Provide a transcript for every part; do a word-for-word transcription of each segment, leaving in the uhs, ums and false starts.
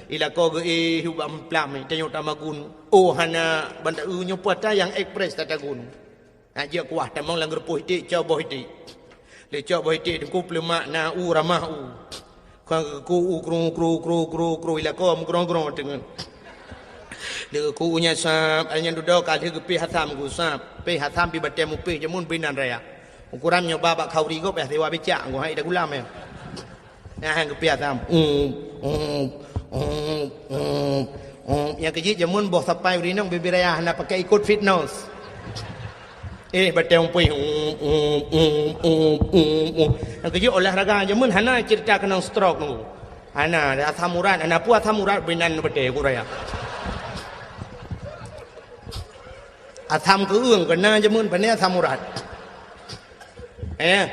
Ilako geuéh ubak meuplak mé, tanyoe tamagun. Oh, hana banda eu nyoe puasa nyang ekspres tatagun. Nak jeuet kuah tamong lam geureupoh iték, cok boh iték. Lé cok boh iték teungku peuleumak na u ramah u. Ka geukeu u kru, kru, kru, kru, kru, ilako meugrong-grong teungeut. Lé geukeu u nyan sab, ai nyan dudoe ka lheueh geupéh asam geu sab. Péh asam pi batée mupéh jameun binan raya. Ukuran nyoe ba bak khauri gob yah siwa bicak, ngon hai dagulam ya. Nah, han geupéh asam. Um, um, um, um, um. Nyang keujeuet jameun boh sapai urinong bibir raya hana pakai ikot fitness. Eh, batée mupéh. Um, um, um, um, um, um. Nyang keujeuet olahraga jameun hana cerita keunong stroke nunggu. Hana, asam urat, hana peue asam urat binan batée ku raya. Asam keueung keuna jameun, pane asam urat. Eh,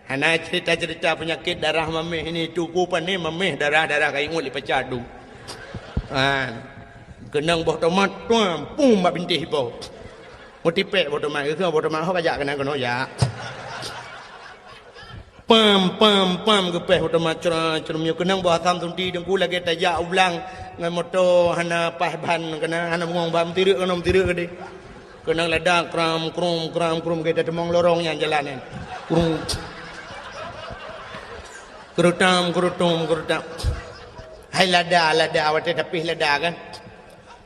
hana cerita-cerita penyakit darah mameh ini, tuku pane mameh darah-darah ka ingut lé paca dum. Ha. Keunong boh tomat, tuam, pum bak bintéh ipo. Meutipék boh tomat, geukheun boh tomat ho kajak keunan keunoe jak. Pam, pam, pam, geupéh boh tomat cra, cra, meunyoe keunong boh asam sunti teungku lagée tajak u blang ngon moto hana paih ban, keunan hana bungong ban, meutirek keunoe, meutirek keudeh. Keunong lada kram, krum, kram, krum, gata teumong lorong nyang jalan nyan. Krum. Keurutam, keurutum, keurutam. Hai lada, lada, watée tapih lada kan.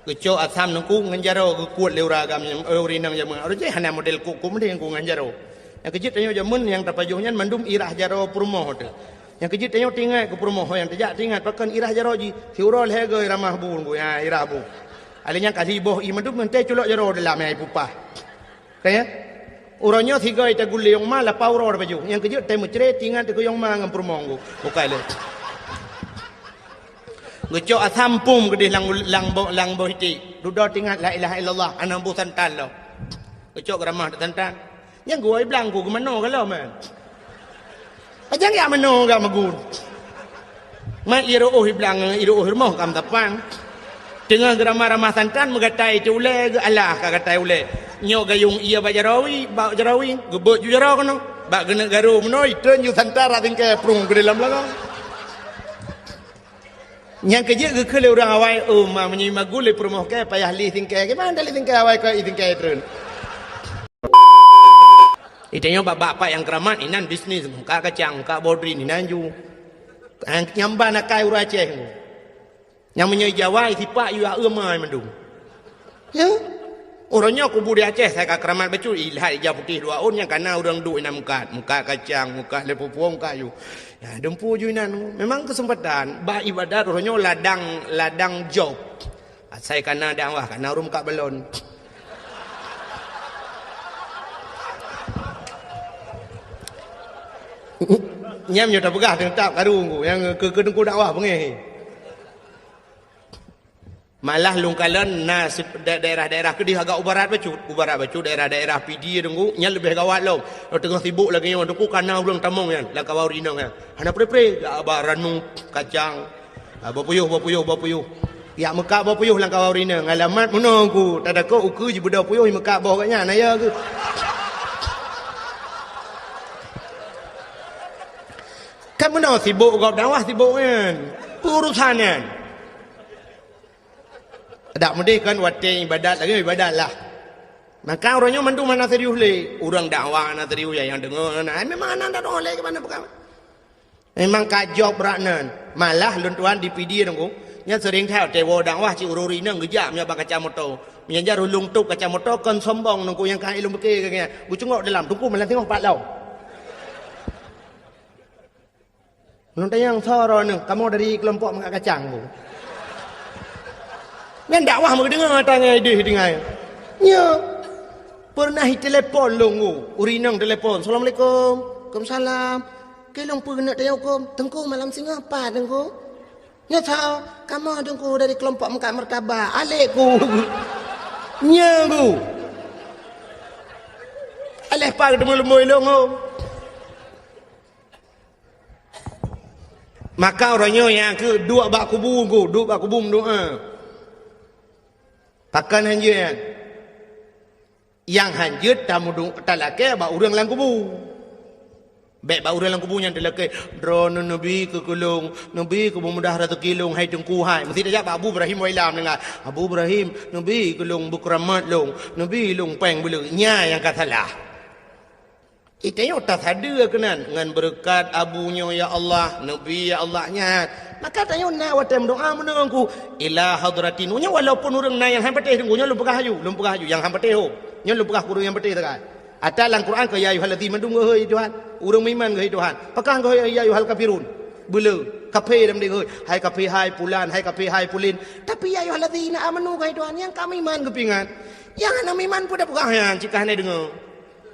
Geucok asam teungku ngon jaroe geukuet lé ureueng agam, eh, ureueng inong jameun. Ureueng jih hana model kok-kok meudeh teungku ngon jaroe. Nyang keujeuet tanyoe jameun nyang tapajoh nyan mandum irah jaroe peurumoh teuh. Nyang keujeuet tanyoe teuingat keu peurumoh nyang tajak teuingat pakon irah jaroe jih, siuroe lhée goe ramah bu teungku, ya, irah bu. Alé nyang ka siboh ié mandum ngon tée culok jaroe dalam nyang ipupah. Ka ya? Uroe nyoe sigoe tagulé yong ma lapau uroe tapajoh. Nyang keujeuet tée meucre teuingat keu yong ma ngon peurumoh teungku. Bukai lé. Geucok asam pum keudeh lam, lam bo-, lam boh iték. Dudoe teuingat la ilaha illallah, hana boh santan lom. Geucok geuramah santan. Nyang geuwoe blang ku geumanoe ka lom, eh. Pajan jak manoe gak magun. Mat ié reuôh iblang, ié reuôh rumoh kam tapang. Teungoh geuramah-ramah santan meugatai teu ulée geualah ka gatai ulée. Nyoe gayong ié bak jaroe, bak jaroe, geubeuet ju jaroe keunoe. Bak geuneuk garu meunoe, itreun ju santan rak singkée prung keudeh lam lagong. Nyang keujeuet geukheun lé ureueng awai, "Oh, ma meunyoe magun lé peurumoh kée payah lé singkée, kiban lé singkée awai keu i singkée treun." Itanyoe bak-bak pat nyang keuramat inan bisnis, muka kacang, muka bodrin inan ju. Nyang ban akai ureueng Aceh. Nyang meunyoe Jawa sipak yue eu mai mandum. Ya. Uroe nyoe kubu di Aceh, sai ka keuramat bacut, ilhat ija putéh dua ôn nyang kana ureueng duek inan mukat, mukat kacang, mukat lé pupuong, mukat yu. Ya, dumpu ju inan. Memang keuseumpatan bak ibadat uroe nyoe ladang, ladang job. Asai kana dakwah, kana ureueng mukat balon. Nyam nyoe tapeugah teutap karu nyang keu, keu teungku dakwah beungéh. Malah lôn kalon na sip-, da-, daerah-daerah keudeh agak u barat bacut. U barat bacut daerah-daerah Pidie teungku, nyan leubeh gawat lom. Teungoh sibok lagée nyoe teungku kana ureueng tamong nyan, lam kawan ureueng inong nyan. Hana pre-pre, jak ba ranu, kacang. Ah, boh puyôh, boh puyôh, boh puyôh. Jak meukat boh puyôh lam kawan ureueng inong. Alamat meunoe ku, tadakot ukeue jibeudôh puyôh, jimeukak boh gobnyan, na ya keuh. Kan meunoe sibok gob dakwah sibok nyan. Urusan nyan. Dak meudeh kan watée ibadat lagée ibadat lah. Maka uroe nyoe mandum hana serius lé. Ureueng dakwah hana serius, ya, nyang deungoe hana. Ai memang hana deungoe lé keu mana peugah. Memang ka job brat nan. Malah lôn tuan di Pidie teungku. Nyan seuring that watée woe dakwah cit ureueng inong geujak meunyoe bak kaca moto. Meunyan jar ulôn tôp kaca moto kon sombong teungku nyang ka ilôn pike keu nyan. Geucungok dalam teungku malah singoh pat lom. Lôn tanyong soe droeneuh, kamoe dari keulompok meukat kacang bu. Nyan dakwah meudeungoe tangai deuh tinggai. Nyoe pernah itelepon lôn ku, ureueng inong telepon, "Assalamualaikum." "Waalaikumsalam." "Keu lôn peue keuneuk tanyong huköm?" "Teungku malam singoh pat teungku." "Nyoe soe?" "Kamoe teungku dari keulompok meukat martabak." Alek ku. Nyoe ku. Aleh pat teumeu leumboi lôn ku. Maka uroe nyoe nyang keu duek bak kubu ku, duek bak kubu meudoa. Pakon han jeuet nyan? Nyang han jeuet tameudu-, talakée bak ureueng lam kubu. Bèk bak ureueng lam kubu nyan teulakèe, "Droeneuh neubi keu keu lôn, neubi keu beumudah raseuki lôn, hai Teungku hai." Meusti tajak bak Abu Ibrahim Wailam deungon, "Abu Ibrahim, neubi keu lôn, beukeramat lôn, neubi lôn péng beuleueh." Nyan nyang ka salah. Itanyoe tasadeue keunan, ngon beureukat abu nyoe, ya Allah, neubi, ya Allah, nyan. Maka tanyoe na watèe meudoa meunan ngon ku, "Ila hadratin." Nyoe walaupun ureueng na nyang han patéh, nyoe lôn peugah aju, lôn peugah aju, nyang han patéh ho. Nyoe lôn peugah keu ureueng nyang patéh sagai. Ata lam Quran keu ya ayyuhallazina mandum, "Hai Tuhan." Ureueng meuiman, "Hai Tuhan." Pakon keu ya ayyuhal kafirun. Beuleueh, kafé lam deh, "Hai kafé, hai pulan, hai kafé, hai pulin." Tapi ya ayyuhallazina amanu, "Hai Tuhan," nyang ka meuiman geupeuingat. Nyang hana meuiman peue tapeugah nyan, cit ka hana deungoe.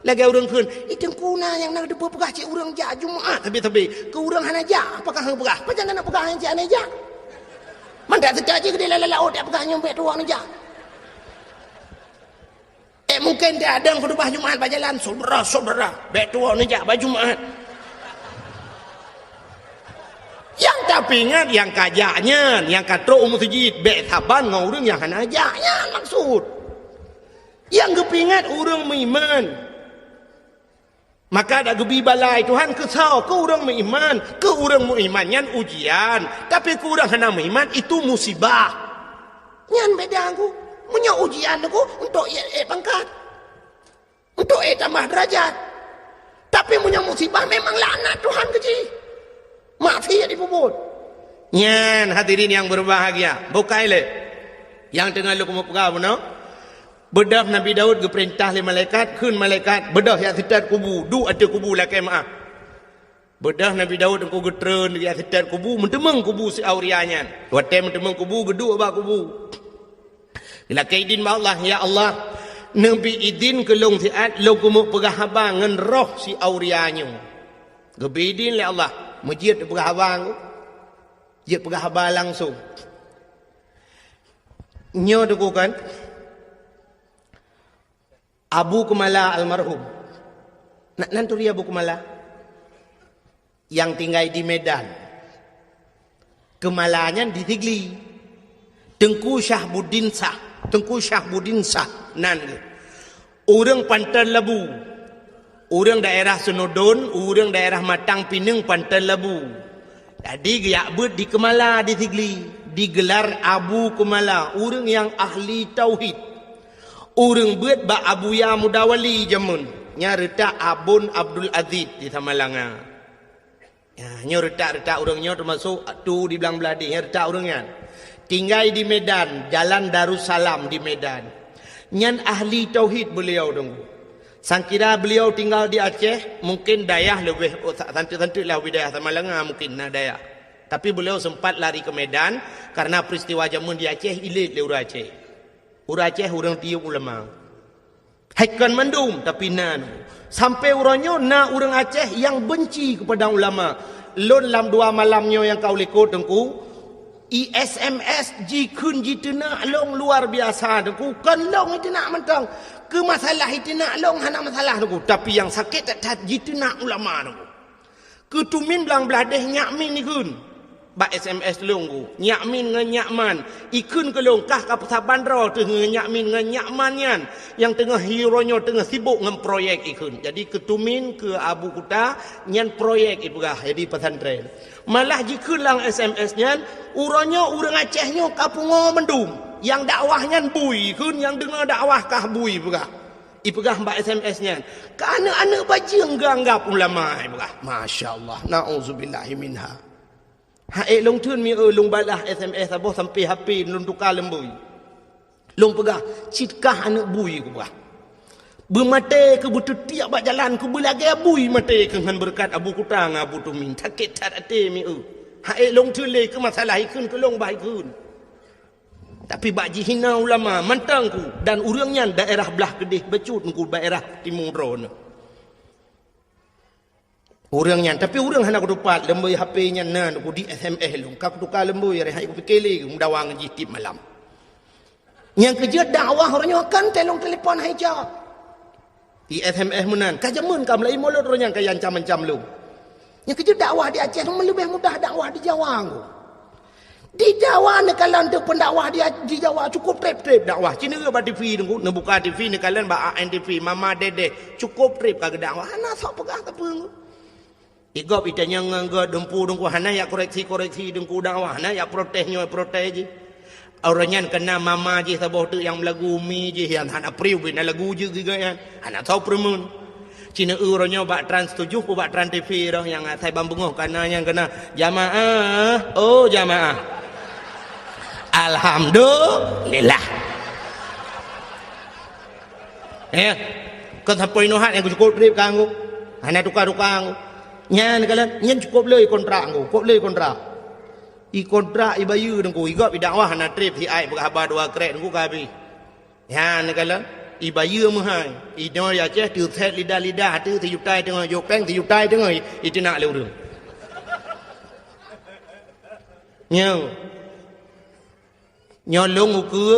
Lagèe ureueng kheun, "Ih, Teungku na nyang na teupeue peugah cit ureueng jak Jumat sabe-sabe. Keu ureueng hana jak, pakon han peugah? Pajan na peugah nyang cit hana jak?" Mandak teuka cit keudéh lam laôt, jak peugah nyoe bèk tuwoe neujak. Eh, mungken di adeueng khutubah Jumat bak jalan, "Syedara-syedara, bèk tuwoe neujak bak Jumat." Nyang tapeuingat nyang ka jak nyan, nyang ka trok u meuseujid, bèk saban ngon ureueng nyang hana jak nyan maksud. Nyang geupeuingat ureueng meuiman. Maka dak geubi bala Tuhan keu soe? Keu ureueng meuiman. Keu ureueng meuiman nyan ujian, tapi keu ureueng hana meuiman itu musibah. Nyan beda ku. Meunyoe ujian ku untuk ék, ék pangkat, untuk ék tamah deurajat. Tapi meunyoe musibah memang laknat Tuhan keu jih. Maksiat jipeubuet. Nyan hadirin nyang berbahagia, bukai lé. Nyang teungoh lôn keumeung peugah bunoe, beudôh Nabi Daud geupeurintah lé malaikat, kheun malaikat, "Beudôh jak seutôt kubu, duek ateueh kubu lakèe meu'ah." Beudôh Nabi Daud teungku geutreun jak seutôt kubu, meuteumeung kubu si Auria nyan. Watèe meuteumeung kubu, geuduek bak kubu. Geulakèe idin bak Allah, "Ya Allah, neubi idin keu lôn siat lôn keumeung peugah haba ngon roh si Auria nyoe." Geubi idin lé Allah, meujeuet peugah haba ngon, jeuet peugah haba langsong. Nyoe teungku kan, Abu Keumala almarhum. Na, nan turi Abu Keumala? Nyang tinggai di Medan. Keumala nyan di Sigli. Teungku Syahbuddin Syah. Teungku Syahbuddin Syah nan geuh. Ureueng Panton Labu. Ureueng daerah Seunudon, ureueng daerah Matang Pineung, Panton Labu. Jadi geujak beuet di Keumala di Sigli, digelar Abu Keumala, ureueng nyang ahli tauhid. Ureueng beuet bak Abuya Mudawali jameun, nyan reutak Abon Abdul Aziz di Samalanga. Ya, nyoe reutak-reutak ureueng nyoe teumasok tu di Blang Bladeh, nyan reutak ureueng nyan. Tinggai di Medan, Jalan Darussalam di Medan. Nyan ahli tauhid beliau teungku. Sangkira beliau tinggal di Aceh, mungkin dayah leubeh, oh, sa-, santeuk-santeuk lah wilayah Samalanga mungkin na dayah. Tapi beliau sempat lari ke Medan karena peristiwa jameun di Aceh ilét lé ureueng Aceh. Ureueng Aceh ureueng tiyeub ulama. Hai kon mandum, tapi na. Sampai uroe nyoe na ureueng Aceh nyang benci kepada ulama. Lôn lam dua malam nyoe nyang ka u likot teungku, i S M S jikheun jiteunak lôn luar biasa teungku. Kon lôn jiteunak mantong. Keu masalah jiteunak lôn hana masalah teungku, tapi nyang sakét that-that jiteunak ulama teungku. Keu tumin Blang Bladeh Nyak Min ikheun bak S M S lôn ku. Nyak Min ngon Nyak Man ikheun keu lôn, kah ka peusaban droe teuh ngon Nyak Min ngon Nyak Man nyan nyang teungoh uroe nyoe teungoh sibok ngon proyek ikheun. Jadi keu tumin keu Abu Kuta nyan proyek ipeugah jadi pesantren. Malah jikheun lam S M S nyan, uroe nyoe ureueng Aceh nyoe ka pungo mandum. Nyang dakwah nyan bui ikheun, nyang deungoe dakwah kah bui peugah. Ipeugah bak S M S nyan, "Keu aneuk-aneuk bajeueng geuanggab ulama," ipeugah. Masya Allah, nauzubillahi minha. Hai lôn theun mi eu lôn balah S M S saboh sampai H P lôn tuka leumbôi. Lôn peugah, "Cit kah aneuk bui," kupeugah. "Beumaté keu beuteutiek bak jalan keu beulagèe bui maté keu ngon beureukat Abu Kuta ngon Abu Tumin. Sakét that até mi eu." Hai lôn theun lé keu masalah ikheun keu lôn bah ikheun. Tapi bak jihina ulama mantong ku dan ureueng nyan daerah blah keudeh bacut ku daerah timu droeneuh. Ureueng nyan, tapi ureueng hana kutupat leumbôi H P nyan na ku di S M S lôn. Ka kutuka leumbôi, rehai kupike lé meudawa ngon jih tiep malam. Nyang keujeuet dakwah uroe nyoe kan telong telepon hai jak. Di S M S meunan, ka jameun ka meulaie mulod roh nyang ka ancam-ancam lom. Nyang keujeuet dakwah di Aceh leubeh mudah dakwah di Jawa ngku. Di Jawa neukalon teuk pendakwah di, di Jawa cukup treb-treb dakwah. Ci neureuek bak T V ngku, neubuka T V neukalon bak A N T V, Mama Dedeh, cukup treb ka geudakwah. Hana sok peugah sapeue ngku. Di gob itanyong ngon gob dumpu dengku hana yak koreksi-koreksi dengku dakwah, hana yak protes nyoe protes jih. Orang nyan kena mama jih saboh teuk nyang meulagu umi jih nyang hana priu bina lagu jih giga nyan. Hana tho peureumeun. Cina ureuëng nyoe bak Trans tujuh pu bak Trans T V roh nyang asai ban beungoh kana nyang kena jamaah, oh jamaah. Alhamdulillah. Eh, kon sampoe inoe hat nyang cukup treb kanggo. Hana tuka-tuka kanggo. Nyan kalon, nyan cukup le kontrak kanggo, cukup le kontrak. I kontrak i bayeue dengku, i gob i dakwah hana treb si ai peugah haba dua krek dengku ka habéh. Nyan kalon, i bayeue meuhai. I noe i Aceh teuset lidah-lidah teu sijutai teungoh jok péng sijutai teungoh i, i teunak lé ureuëng. Nyoe. Nyoe lôn ukeue,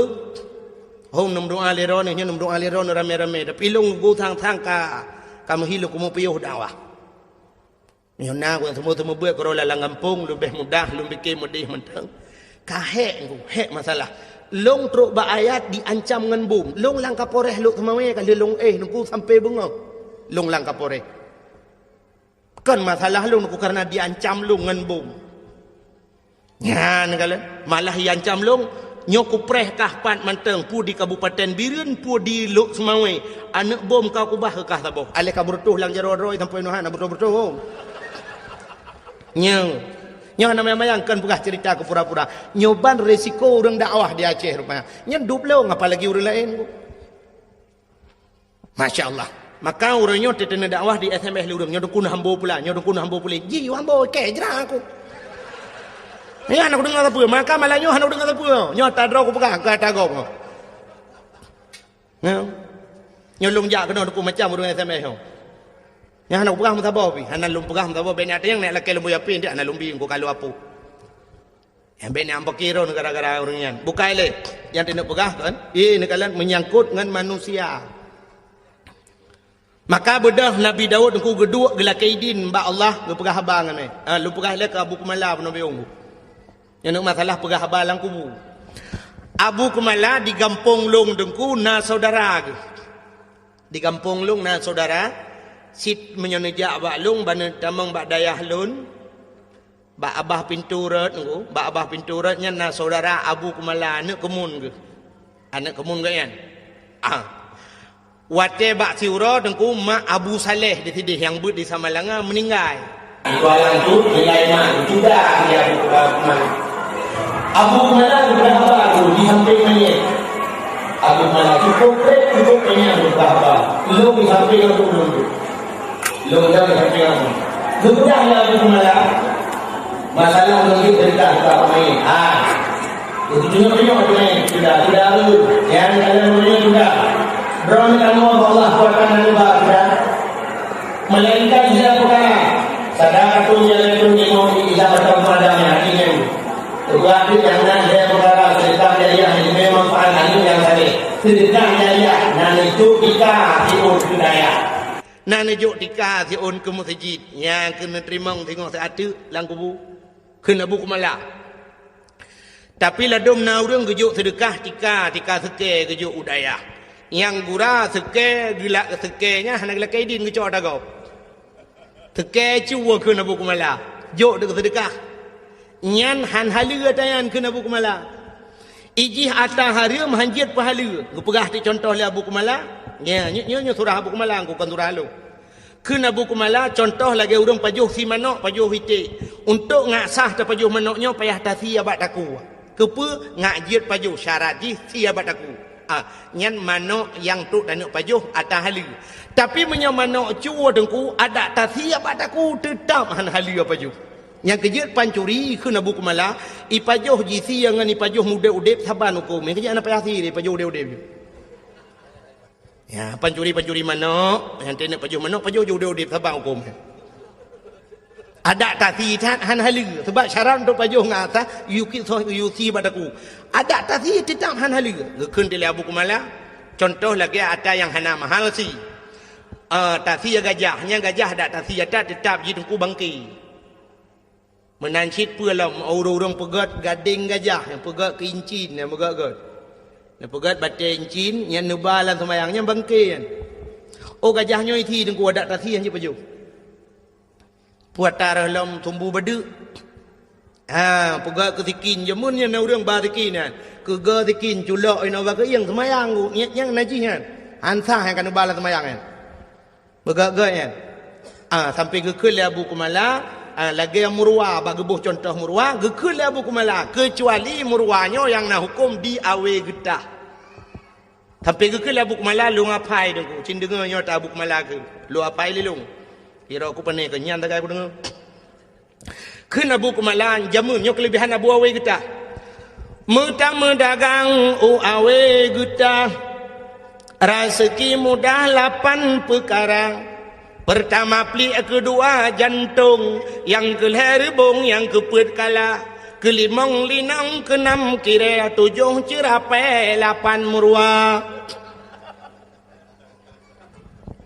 hông neumeudoá lé droeneuh, nyoe neumeudoá lé droeneuh ramé-ramé. Tapi lôn ukeue sang-sang ka, ka meuhi lôn keumeung piôh dakwah. Nyoe na ku nyang seumeubeuet keudroe lam gampông, leubeh mudah lôn pike meudeh mantong. Ka hék ku, hék masalah. Lôn trok bak ayat diancam ngon bom. Lôn lam Kapolres Lhokseumawe ka lheueh lôn éh, nungku sampoe beungoh. Lôn lam Kapolres. Kon masalah lôn, nungku kareuna diancam lôn ngon bom. Nyan kalon, malah iancam lôn, nyoe kupreh kah pat mantong, peue di Kabupaten Bireuen, peue di Lhokseumawe, aneuëk bom ka kubah keu kah saboh. Aléh ka beureutoh lam jaroe droe sampoe nyoe hana beureutoh-beureutoh. Nyoe, nyoe hana mayang-mayang kon peugah ceurita keu pura-pura. Nyoe ban resiko ureuëng dakwah di Aceh rupanya. Nyan dup lôn apalagi ureuëng laén. Masya Allah. Maka ureuëng nyoe teuteuneuh dakwah di S M S lé ureuëng, nyoe dukun hambo pula, nyoe dukun hambo pula. Ji hambo kée jra aku. Nyoe hana kudeungoe sapeue, maka malam nyoe hana kudeungoe sapeue. Nyoe tadroe kupeugah keu ata gob. Nyoe. Nyoe lôn jak keunoe dukun macam ureuëng S M S nyoe. Nyoe hana kupeugah meusaboh pih, hana lôn peugah meusaboh, bèk nyan nyang nèk lakée lôn buya pih, hana lôn bi, engko ka lôn apuk. Nyang bèk nyang peukiron gara-gara ureuëng nyan. Bukai lé. Nyang teuneuk peugah kan? Eh, neukalon menyangkut ngon manusia. Maka beudôh Nabi Daud nungku geuduek geulakée idin bak Allah geupeugah haba ngon nyan. Ha, lôn peugah lé keu Abu Kumala peunoh biong. Nyang neuk masalah peugah haba lam kubu. Abu Kumala di gampông lôn dengku na saudara geuh. Di gampông lôn na saudara, sit meunyoe neujak bak lôn, ban neutamong bak dayah lôn, bak abah pintoe rot nungku, bak abah pintoe rot nyan na saudara Abu Kumala, aneuëk keumun geuh. Aneuëk keumun geuh nyan. Ah. Watée bak siuroe teungku mak Abu Saleh di sideh nyang beuet di Samalanga meuninggai. Ibalang tu nilai mak sudah dia Abu Kumala. Abu Kumala sudah haba tu di samping mayét. Abu Kumala cukup treb, cukup kenyang sudah haba. Lôn di samping aku dulu. Lôn dah sampai kamu. Geupeugah lé Abu Kumala, masalah meunyoe teuntang ka pemain. Ha. Itu tunjuk-tunjuk pemain. Sudah, sudah tu. Yang dalam dunia sudah. Droe kamoe Allah kuatkan dan ubah sudah. Melainkan dia perkara. Sadar tu jalan tu ni mau di dalam tempat ada yang hati yang. Buat yang nak dia perkara sedekah jariah yang memang pahala yang saleh. Sedekah jariah nan itu kita tipu budaya. Na neujok tika siôn keu meuseujid nyang keuneuk teurimong singoh siat teuk lam kubu, kheun Abu Kumala. Tapi ladôm na ureuëng geujok seudeukah tika, tika seukée geujok u dayah. Nyang gura seukée geulak seukée nyan hana geulakée idin geucok ata gob. Seukée cue kheun Abu Kumala, jok deuk seudeukah. Nyan han haleue ata nyan kheun Abu Kumala. Ijih ata hareuem han jeuet peuhaleue. Geupeugah teuk cuntoh lé Abu Kumala. Nya, nyoe, nyoe, nyoe surah Abu Kumala, kon surah lôn. Kheun Abu Kumala, cuntoh lagée ureuëng pajoh sie manök, pajoh iték. Untuk ngak sah tapajoh manök nyoe payah tasie bak takue. Keupeue? Ngak jeuet pajoh, syarat jih sie bak takue. Ah, nyan manök nyang trok taneuk pajoh ata haleue. Tapi meunyoe manök cue teungku, adak tasie bak takue teutab han haleue pajoh. Nyang keujeuet pancuri kheun Abu Kumala, ipajoh jisie ngon ipajoh udeb-udeb saban huköm. Nyang keujeuet hana payah sie lé ipajoh udeb-udeb. Ya, pancuri-pancuri manök, nyang teuneuk pajoh manök, pajoh udeb-udeb saban huköm. Adak tasie that han haleue, sebab syarat untuk pajoh ngon ata, yue ki soh yue sie bak takue. Adak tasie teutab han haleue. Geukheun lé Abu Kumala, cuntoh lagée ata nyang hana mahal sie. Ah, tasie gajah, nyang gajah adak tasie ata teutab jiteungku bangke. Meunan cit peue lom ureuëng-ureuëng peugét gadeng gajah, nyang peugét keu incin, nyang peugét-gét. Nyang peugét batée incin, nyang neuba lam seumayang, nyang bangke nyan. Oh gajah nyoe isie teungku adak tasie han jeuet pajoh. Puata roh lom sumbu badeuk. Ha, peugah keu sikin, jameun nyan na ureuëng ba sikin nyan. Keuga sikin culok inoe bak keuieng seumayang, nyang, nyang najih nyan. Ansah nyang ka neuba lam seumayang nyan. Beugét-gét nyan. Ah, sampai geukheun lé Abu Kumala, ah, lagée murwa, bak geuboh cuntoh murwa, geukheun lé Abu Kumala, keucuali murwa nyoe nyang na huköm di awe geutah. Sampai geukheun lé Abu Kumala, lôn apai deungoe, cit deungoe nyoe ta Abu Kumala kheun, lôn apai lé lôn. Kira ku pane keu nyan tagai ku deungoe. Kheun Abu Kumala, jameun nyoe keuleubihan Abu Awe Geutah. Meutameudagang u Awe Geutah, raseuki mudah lapan peukara. Peurtama pliek, keudua jantong, nyang keulhée reubong, nyang keupeuet kala, keulimong linong, keunam kirée, tujoh ceurapée, lapan meuruwa.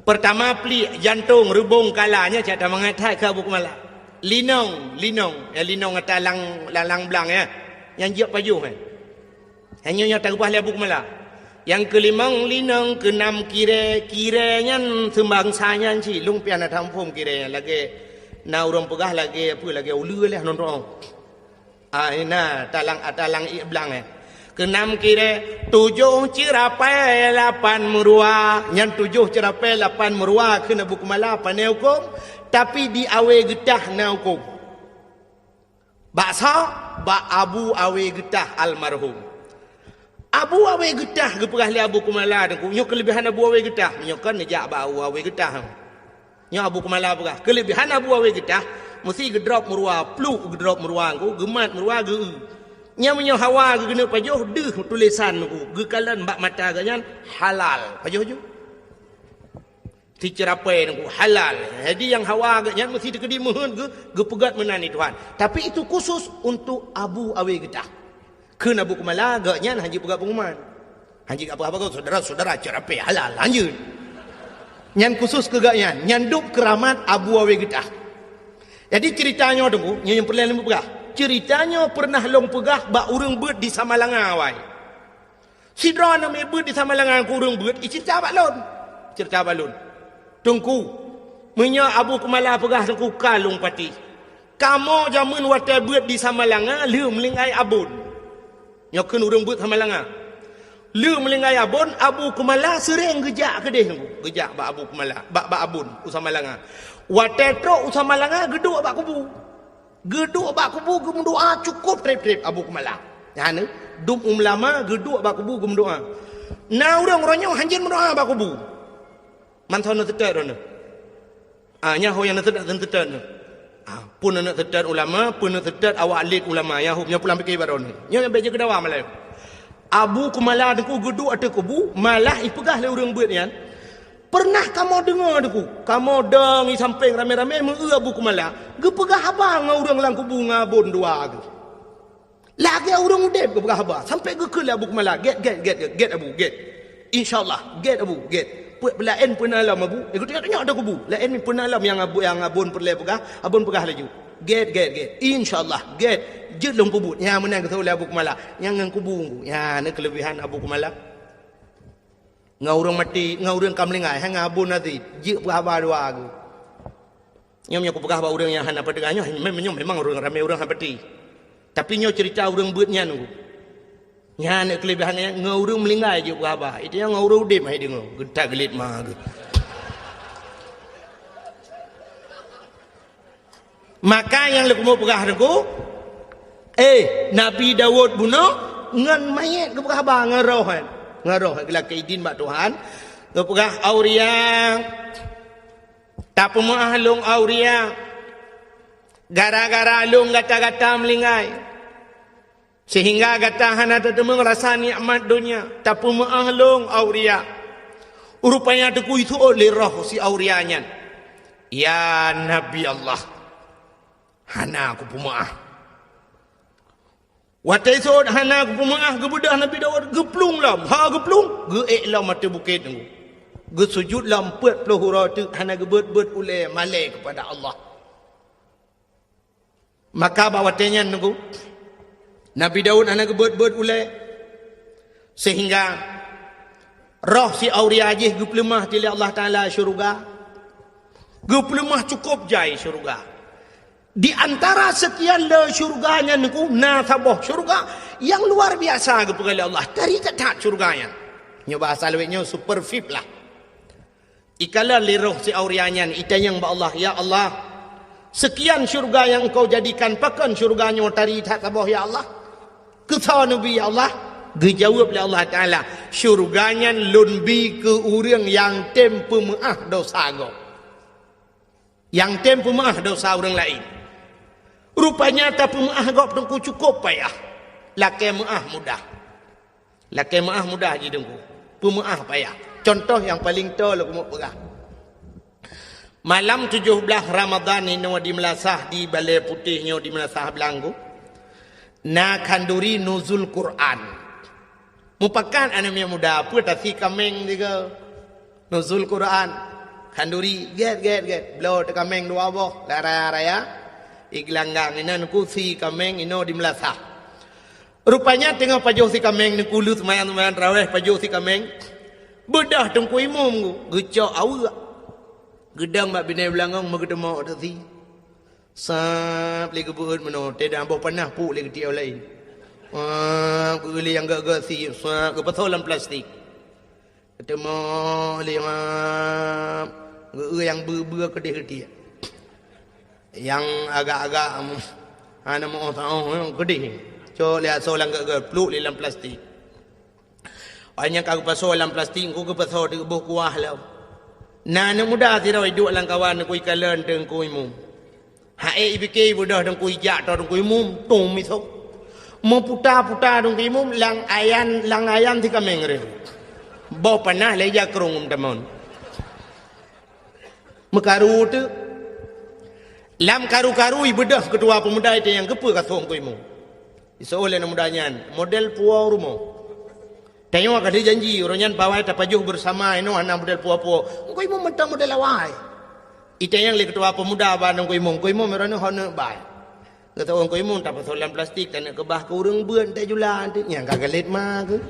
Peurtama pliek, jantong, reubong, kala, nyan cit that mangat that keu Abu Kumala. Linong, linong, ya linong ata lang, lang, lang blang ya. Nyang jeuet pajoh eh. Hanya nyang takeubah lé Abu Kumala. Nyang keulimong linong, keunam kirée, kirée nyan seumbangsa nyan cit, lôn pian na taphom kirée nyan lagée na ureuëng peugah lagée apa lagée uleue lé nonton. Ah, na talang, talang ié blang eh. Keunam kirée, tujoh ceurapée lapan meuruwa. Nyan tujoh ceurapée lapan meuruwa kheun Abu Kumala pane huköm, tapi di Awe Geutah na huköm. Bak soe? Bak Abu Awe Geutah almarhum. Abu Awe Geutah geupeugah lé Abu Kumala deungoe, nyoe keuleubihan Abu Awe Geutah. Meunyoe kon neujak bak Abu Awe Geutah. Nyoe Abu Kumala peugah, keuleubihan Abu Awe Geutah, meusti geudrop meuruwa, pluk geudrop meuruwa, geumat meuruwa, geu-eu. Nyan meunyoe hawa geukeuneuk pajoh, deuh tulésan geukalon bak mata geuh nyan halal. Pajoh ju. Siceurapée nunggu halal. Jadi nyang hawa geuh nyan meusti teukeudi meuheuet geu-, geupeugét meunan di Tuhan. Tapi itu khusus untuk Abu Awe Geutah. Kheun Abu Kumala geuh nyan hana jipeugah pengumuman. Hana jipeugah apa-apa, saudara-saudara, ceurapée halal, lanjut. Nyan khusus keu geuh nyan, nyan dub keuramat Abu Awe Geutah. Jadi ceurita nyoe teungku, nyoe nyang peureulée lôn peugah. Ceurita nyoe peureunah lôn peugah bak ureuëng beuet di Samalanga awai. Sidroe aneuk miet beuet di Samalanga keu ureuëng beuet, iceurita bak lôn. Ceurita bak lôn. Teungku, meunyoe Abu Kumala peugah teungku ka lôn patéh. Kamoe jameun watée beuet di Samalanga lheueh meulinggai abon. Nyoe kheun ureuëng beuet Samalanga. Lheueh meulinggai abon, Abu Kumala seuréng geujak keudeh teungku. Geujak bak Abu Kumala, bak, bak abon u Samalanga. Watée trok u Samalanga geuduek bak kubu. Geuduek bak kubu geumeudoá cukôp treb-treb Abu Kumala. Nyan, dum ulama geuduek bak kubu geumeudoá. Na ureuëng uroe nyoe hanjeuet meudoá bak kubu. Mantong na teutet droeneuh. Ah, nyan ho nyang na teutet, na teutet nyoe. Ah, pun na teutet ulama, pun na teutet awak lét ulama, nyang hom nyang pulang pike bak droeneuh. Nyoe nyang bék jeuet keu dawa malam. Abu Kumala teungku geuduek ateueh kubu, malah ipeugah lé ureuëng beuet nyan, Peureunah kamoe deungoe teungku, kamoe dong i sampéng ramé-ramé meu-eu Abu Kumala geupeugah haba ngon ureuëng lam kubu ngon abon dua geuh. Lagée ureuëng udeb geupeugah haba, sampoe geukheun lé Abu Kumala, "Gét, gét, gét, gét, gét Abu, gét. Insya Allah, gét Abu, gét. Peuet peulaén peuna lom Abu, eh, geutunyok-tunyok dah kubu. Laén peuna lom nyang abu, nyang abon peureulée peugah, abon peugah laju. Gét, gét, gét. Insya Allah, gét. Jeuet lôn peubuet." Nyang meunan geuseuôt lé Abu Kumala. Nyang ngon kubu, nyang na keuleubihan Abu Kumala. Ngon ureuëng maté, ngon ureuëng ka meuninggai, hai ngon abon até, jeuet peuhaba dua geuh. Nyoe meunyoe kupeugah bak ureuëng nyang hana peudeungoe nyoe, mem-, nyoe memang ureuëng ramé ureuëng hana peuti. Tapi nyoe ceurita ureuëng beuet nyan geuh. Nyan keuleubihan nyan, ngon ureuëng meuninggai jeuet peuhaba. Itu nyang ngon ureuëng udeb hai deungoe, geutak geulet ma geuh. Maka nyang leukumu peugah teungku, eh, Nabi Daud bunoe ngon manyét geupeugah haba ngon roh nyan. Ngon roh nyan geulakée idin bak Tuhan. Geupeugah, "Auria, tapeumeuáh lôn Auria. Gara-gara lôn gata-gata meulinggai. Sehingga gata hana tateumeung rasa nikmat donya, tapeumeuáh lôn Auria." Rupanya teungku iseuôt lé roh si Auria nyan, "Ya Nabi Allah, hana kupeumeuáh." Watée iseuôt hana kupeumeuáh, geubeudôh Nabi Daud geuplueng lom. Ha geuplueng, geuék lom ateueh bukét teungku. Geusujut lom peuet ploh uroe teuk hana geubeuet-beuet ulée malée keupada Allah. Maka bak watée nyan teungku, Nabi Daud hana geubeuet-beuet ulée, sehingga roh si Auria jih geupeuleumah lé Allah Taala syeuruga. Geupeuleumah cukôp jai syeuruga. Di antara sekian le syurga nyan Teungku, na saboh syurga nyang luar biasa geupeugah lé Allah. Tari that-that syurga nyan. Nyoe bahasa lawét nyoe super V I P lah. Ikalon lé roh si Auria nyan, itanyong bak Allah, "Ya Allah, sekian syurga nyang Engkau jadikan, pakon syurga nyoe tari that saboh, ya Allah? Keusoe neubi, ya Allah?" Geujaweueb lé Allah Taala, "Syurga nyan Lôn bi keu ureuëng nyang tem peumeuáh dosa gob." Nyang tem peumeuáh dosa ureuëng laén. Rupanya tapeumeuáh gob Teungku cukôp payah. Lakée meuáh mudah. Lakée meuáh mudah jih Teungku. Peumeuáh payah. Cuntoh nyang paleng toe lôn keumeung peugah. Malam tujoh blaih Ramadhan inoe di meulasah di Balée Putéh nyoe di meulasah Beulanggu. Na khanduri nuzul Quran. Mupakat aneuk miet muda, peue tasi kaméng sigoe. Nuzul Quran. Khanduri, gét, gét, gét. Bloe teukaméng dua boh, lam raya-raya. Igeulanggang inan kusi kaméng inoe di meulasah. Rupanya teungoh pajoh si kaméng, neukulus seumayang-seumayang tarawéh pajoh si kaméng. Beudôh Teungku Imum geucok aweuek. Geudong bak binéh beulangong meugeuteumok tasi. Sab lé geubeuet meunoe, teudah boh panah puk lé geutiek laén. Sab geueu lé nyang gét-gét sie, sab geupasoe lam plastik. Teumoh lé sab geueu nyang beu-beu keudeh geutiek. Nyang agak-agak hana meu-oh saôh keudeh. Cok lé asoe lam gét-gét, pluek lé lam plastik. Óh nyang ka geupasoe lam plastik, Teungku geupasoe di boh kuah lom. Na aneuk muda sidroe iduek lam kawan Teungku ikalon Teungku Imum. Hai ipike beudôh Teungku ijak toe Teungku Imum, tum misong. Meuputa-puta Teungku Imum lam ayan, lam ayan si kaméng reuh. Boh panah lé jakrong tamon. Meukaru teuk. Lam karu-karu ibeudôh keutua peumuda itanyong keupeue ka sôk Teungku Imum. Iseuôt lé aneuk muda nyan, model puwoe rumoh. Tanyoe ka lheueh janji, uroe nyan pawai tapajoh beusama inoe hana model puwoe-puwoe. Teungku Imum mantong model awai. Itanyong lé keutua peumuda bak Teungku Imum, "Teungku Imum, uroe nyoe ho neuk bai?" Geuseuôt Teungku Imum tapasoe lam plastik, taneuk keubah keu ureuëng beuet, teuh jula, teuh nyang ka galét ma keuh.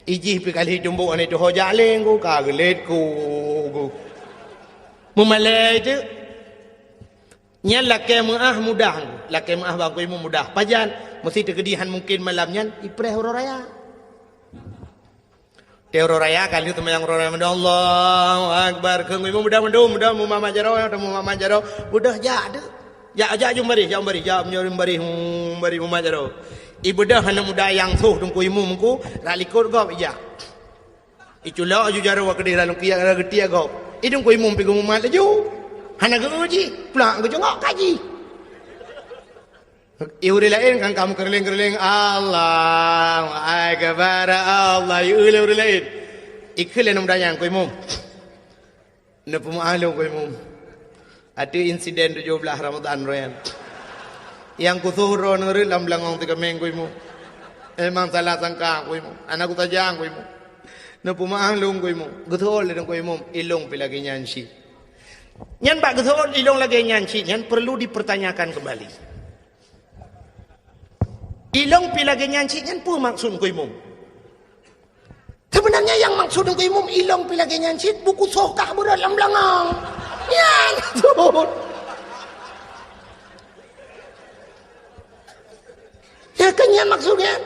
Ijih pih ka lheueh tumbok aneuk tuho jak lé Teungku, ka geulet ku, ku. Meumalée teuk. Nyan lakée meuáh mudah Teungku. Lakée meuáh bak Teungku Imum mudah. Pajan? Meusti teukeudi han mungken malam nyan ipreh uroe raya. Teuh uroe raya ka lheueh seumayang uroe raya, Allahu Akbar. Keu Teungku Imum mudah mandum, mudah mumat-mat jaroe, mumat-mat jaroe. Mudah jak teuk. Jak, jak jeuem baréh, jak baréh, jak meunyoe baréh, hmm, baréh mumat jaroe. Ibeudôh aneuk muda nyang sôh Teungku Imum Teungku, rot likot gob ijak. Iculok aju jaroe keudeh lam lungkiek, geutiek gob. I Teungku Imum pih geumumat laju. Hana geu-eu jih, plak geucungok ka jih. I ureuëng laén kan ka meukeureuléng-keureuléng, Allahu Akbar, Allah, i eu lé ureuëng laén. Ikheun lé aneuk muda nyan, Teungku Imum. Neupeumeuáh lôn Teungku Imum. Ateueh insiden tujoh blaih Ramadhan uroe nyan. Nyang kusôh droeneuh rot lam beulangong si kaméng Teungku Imum. Memang salah sangka Teungku Imum. Hana kusaja Teungku Imum. Neupeumeuáh lôn Teungku Imum. Geuseuôt lé Teungku Imum, ilôn pih lagée nyan cit. Nyan bak geuseuôt ilôn lagée nyan cit nyan perlu dipertanyakan kembali. Ilôn pih lagée nyan cit nyan peue maksud Teungku Imum? Sebenarnya nyang maksud Teungku Imum ilôn pih lagée nyan cit, buku soh kah beurot lam beulangong. Nyan maksud. Ya kan nyan maksud nyan?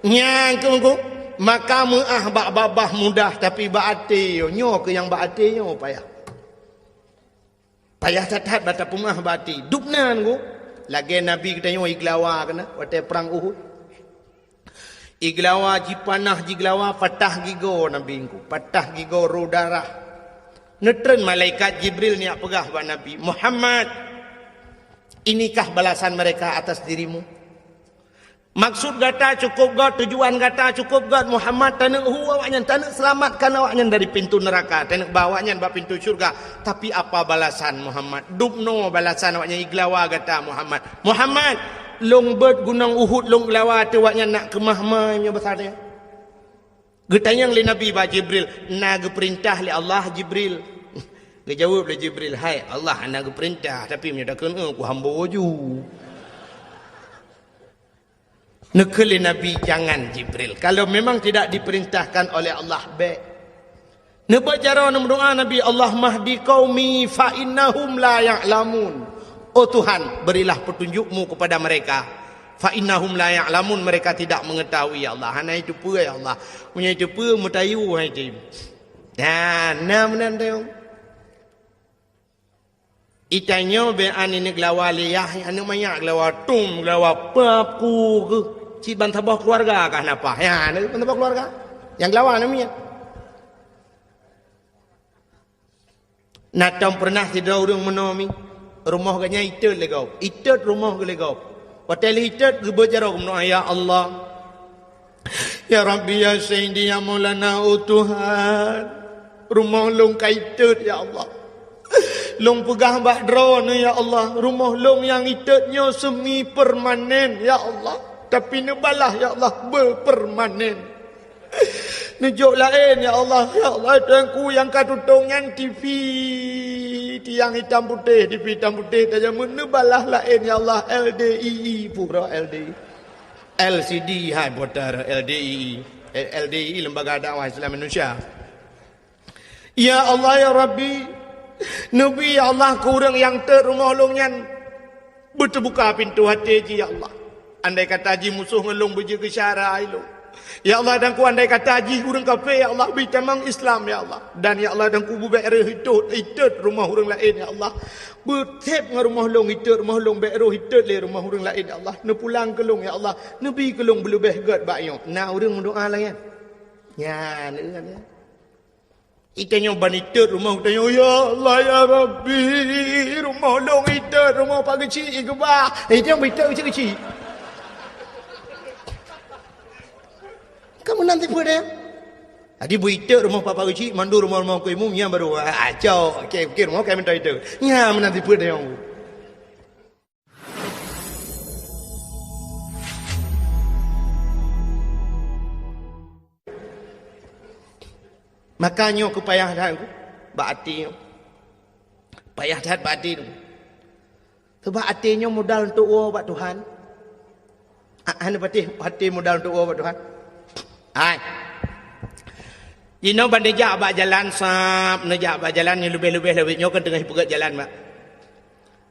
Nyan keuh Teungku. Maka meuáh bak babah mudah, tapi bak até nyoe, nyoe keuh nyang bak até nyoe payah. Payah that-that bak tapeumeuáh bak até. Dubna Teungku, lagée Nabi geutanyoe igeulawa keunan watée prang Uhud. Igeulawa jipanah, jigeulawa patah gigoe Nabi Teungku, patah gigoe rô darah. Neutreun malaikat Jibril neujak peugah bak Nabi, "Muhammad, inikah balasan mereka atas dirimu?" Maksud gata cukôp gét, tujuan gata cukôp gét, Muhammad, taneuk hu awaknyan, taneuk seulamatkan awaknyan dari pintu neuraka, taneuk ba awaknyan bak pintu syurga. Tapi apa balasan Muhammad? Dubnoe balasan awaknyan igeulawa gata Muhammad. Muhammad, lôn beuet gunong Uhud lôn geulawa ateueh awaknyan nak keumah mai meunyoe basa teuh. Geutanyong lé Nabi bak Jibril, "Na geupeurintah lé Allah, Jibril?" Geujaweueb lé Jibril, "Hai, Allah hana geupeurintah, tapi meunyoe takheun, eh, kuhambo ju." Neukheun lé Nabi, "Jangan, Jibril. Kalau memang tidak diperintahkan oleh Allah, bék. Neubaca droe neumeudoa Nabi, "Allahumma hdi qaumi fa innahum la ya'lamun." Oh Tuhan, berilah petunjuk-Mu kepada mereka. "Fa innahum la ya'lamun," mereka tidak mengetahui, ya Allah. Hana iteupeue, ya Allah. Meunyoe iteupeue, meutayue hai tem. Nah, na meunan teuh. Itanyoe bèk aneuk geulawa lé yah, aneuk manyak geulawa tum, geulawa pap, ku, ku. Cit ban saboh keuluwarga kah na paih. Ya, aneuk ban saboh keuluwarga. Nyang geulawa aneuk miet. Na tom peureunah sidroe ureueng meunoe mi, rumoh geuh nyan itot lé gob, itot rumoh geuh lé gob. Watèe lheuh itot geubeuet jaroe geumeudoa, "Ya Allah, ya Rabbi, ya Sayyidi, ya Maulana, oh Tuhan, rumoh lôn ka itot, ya Allah. Lôn peugah bak Droeneuh, ya Allah, rumoh lôn nyang itot nyoe semi permanen, ya Allah, tapi neubalah, ya Allah, beupermanen." Neujok laén, ya Allah. Ya Allah, Tuhanku, nyang ka tutong nyan T V, tiang itam putéh, T V itam putéh, tajamut neubalah laén, ya Allah, L D I I, pura L D I. L C D hai, putar L D I I. L D I I, Lembaga Dakwah Islam Indonesia. Ya Allah, ya Rabbi, neubi, ya Allah, keu ureueng nyang tot rumoh lôn nyan. Beuteubuka pintoe até jih, ya Allah. Andai kata jih musoh ngon lôn beujeuet keu syara ilôn. Ya Allah, dan ku andai kata jih ureueng kafé, ya Allah, bri tamong Islam, ya Allah. Dan, ya Allah, dan ku beubèk reuh itot, itot rumoh ureueng laén, ya Allah. Beutép ngon rumoh lôn itot, rumoh lôn bèk rôh itot lé rumoh ureueng laén, ya Allah. Neupulang keu lôn, ya Allah. Neubi keu lôn beuleubèh gèt bak nyoe. Na ureueng meudoa lagèe nyan. Nyan, nyan. Itanyoe ban itot rumoh, itanyoe, "Ya Allah, ya Rabbi, rumoh lôn itot, rumoh Pak Geuchik ikeubah." Itanyoe ban itot keuchik-keuchik. Kamu nanti peue deh? Jadi beu itot rumoh Pak, Pak Geuchik, mandum rumoh-rumoh ku imum, nyan baru, ah, cok. Oke, oke, rumoh kami minta itot. Nyan nanti peue deh. Maka nyoe keu payah that bak até nyoe. Payah that bak até nyoe. Sabab até nyoe modal untuk woe bak Tuhan. Ah, hana patéh até modal untuk woe bak Tuhan. Hai. Jinoe ban neujak bak jalan, sab neujak bak jalan nyoe leubeh-leubeh lawét nyoe kan teungoh ipeugèt jalan, mak.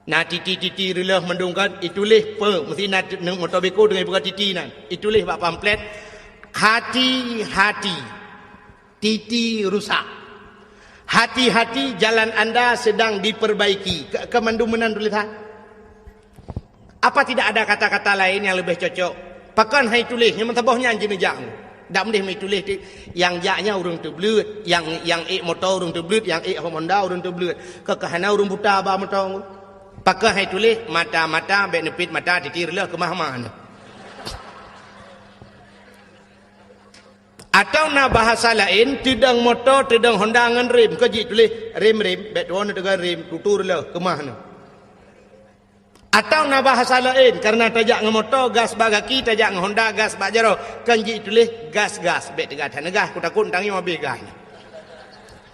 Na titi-titi reuleuh mandum kan, ituléh peue, meusti na t-, moto beko teungoh ipeugah titi nyan. Ituléh bak pamflet, "Hati-hati, titi rusak. Hati-hati, jalan anda sedang diperbaiki." Ka, ka mandum meunan tulésan? Apa tidak ada kata-kata lain yang lebih cocok? Pakon han ituléh, nyang meusaboh nyan jineujak. Dak meudeh meuituléh ti, nyang jak nyan ureueng teubleuet, nyang, nyang ék moto ureueng teubleuet, nyang ék Honda ureueng teubleuet. Keu ka hana ureueng buta ba moto. Pakon han ituléh, mata-mata, bèk neupit mata, titi reuleuh keumah-mah nyoe. Atawa na bahasa laén, teudong moto, teudong Honda ngon rem, keu jituléh rem-rem, bèk tuwoe neuteugon rem, tutu reuleuh keumah nyoe. Atawa na bahasa laén, kareuna tajak ngon moto, gas bak gaki, tajak ngon Honda, gas bak jaroe, kan jituléh gas-gas, bèk teuga that neugas, kutakot nyoe habéh gas.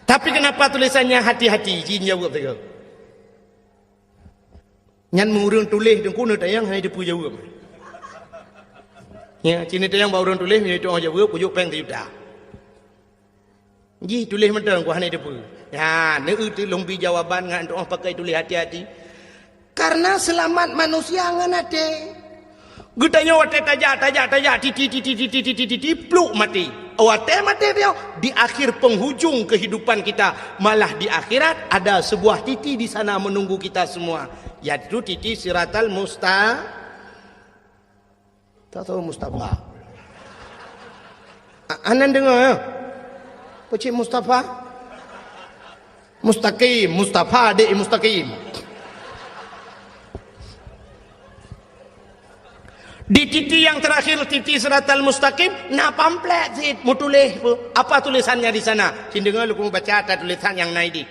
Tapi kenapa tulisannya hati-hati, jin jaweueb sigoe. Nyan meu ureueng tuléh teungku neutanyong hana jiteupeue jaweueb. Ya, ci neutanyong bak ureueng tuléh, meunyoe jiteupeue jaweueb, kujok péng sijuta. Jih tuléh mantong, ku hana jiteupeue. Ya, neueu teuh lôn bi jawaban ngon tuoh pakai tuléh hati-hati. Karena seulamat manusia ngon até. Geutanyoe watèe tajak, tajak, tajak, titi, titi, titi, titi, titi, pluk maté. Watèe maté nyoe, di akhir penghujung kehidupan kita, malah di akhirat ada sebuah titi di sana menunggu kita semua, yaitu titi Siratal Musta-, tak tahu Mustafa. A-, anan dengar, ya? Pecik Mustafa? Mustaqim, Mustafa dek Mustaqim. Di titi yang terakhir, titi Siratal Mustaqim, na pamflet cit meutuléh peue? Apa tulisannya di sana? Cit deungoe lôn baca ata tulisan nyang na idéh.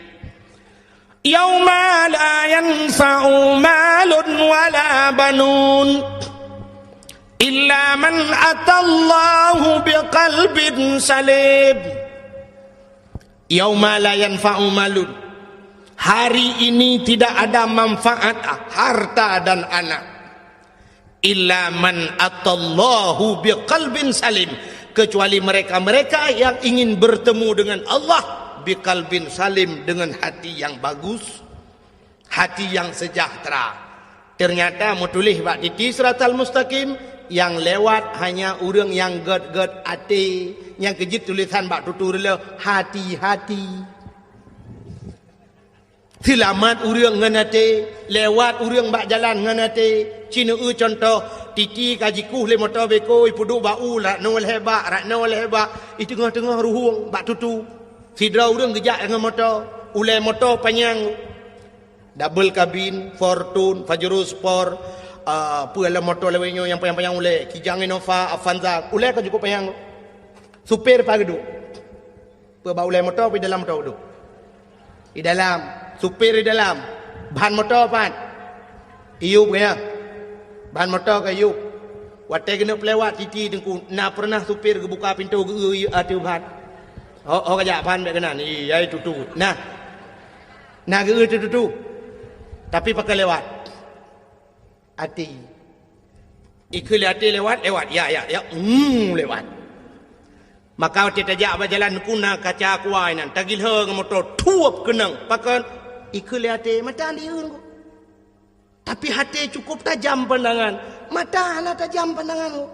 Yauma la yanfa'u malun wala banun illa man atallaha biqalbin salim. Yauma la yanfa'u malun. Hari ini tidak ada manfaat harta dan anak. Illa man atallaha biqalbin salim. Kecuali mereka-mereka yang ingin bertemu dengan Allah Biqalbin salim, dengan hati yang bagus, hati yang sejahtera. Ternyata meutuléh bak titi siratal mustaqim, yang lewat hanya ureuëng nyang gét-gét até, nyang keujeuet tulisan bak tutu reuloh, hati-hati. Seulamat ureuëng ngon até, lewat ureuëng bak jalan ngon até. Ci neueu cuntoh, titi ka jikueh lé moto beko, ipeuduek bak u, rak noe lhée bak, rak noe lhée bak, i teungoh-teungoh ruhueng bak tutu. Sidroe ureuëng geujak ngon moto, ulée moto panyang, double kabin, Fortuner, Pajero Sport, ah, peue lom moto lawét nyoe nyang panyang-panyang ulée, Kijang Innova, Avanza, ulée ka cukup panyang. Supir pat geuduek? Peue, bak ulée moto, peue di dalam moto geuduek? Di dalam. Supir di dalam. Ban moto pat? Iyup geuh nyan. Ban moto ka iyup. Watée geuneuk peulewat titi teungku, na peureunah supir geubuka pintoe geueu ateueh ban? Ho, ho ka jak ban bék keunan. Ih, hai tutu. Nah. Na geueu teuh tutu. Tapi pakon lewat? Até. Ikheun lé até lewat, lewat. Ya, ya, ya. Hmm, lewat. Maka watée tajak bak jalan teungku na kaca kuai nan, tagilhö ngon moto, thuep keunong. Pakon? Ikheun lé até, mata dieu teungku. Tapi até cukup tajam pandangan, mata hana tajam pandangan teungku.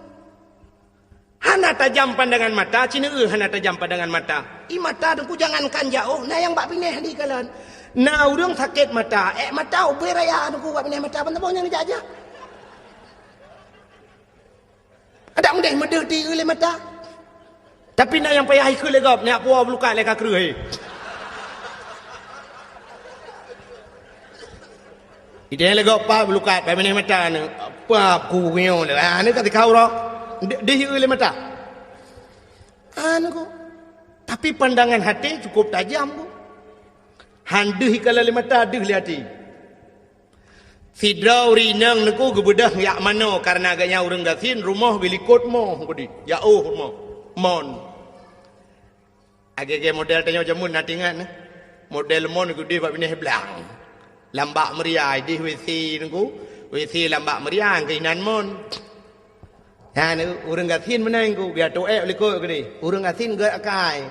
Hana tajam pandangan mata, ci neueu hana tajam pandangan mata. I mata teungku jangankan jaoh, na nyang bak binéh dikalon. Na ureuëng sakét mata, ék mata ubé raya teungku bak binéh mata, ban saboh nyang jak-jak. Adak meudeh meudeh di lé mata. Tapi na nyang payah ikheun lé gob, nyak puwoe beulukat lé ka kreueh. Idéh lé gob pat beulukat, pai meuneh mata ni. Pap ku nyoe lé. Ah, ni ka tikau roh. Deh lé mata. Anu ko. Tapi pandangan hati cukup tajam ko. Han deuh ikala lé mata, deuh lé hati. Sidroe ureuëng inong teungku geubeudôh jak manoe, kareuna gobnyan ureuëng gasien, rumoh geulikot moh keudeh, jaoh rumoh. Mon. Lagée-lagée model tanyoe jameun na tingat neh. Model mon keudeh bak binéh blang. Lam bak meuria, idéh WC teungku. WC lam bak meuria, keuinan mon. Nyan, ureuëng gasien meunan ku, bia toh ék likot keudeh. Ureuëng gasien gét akai.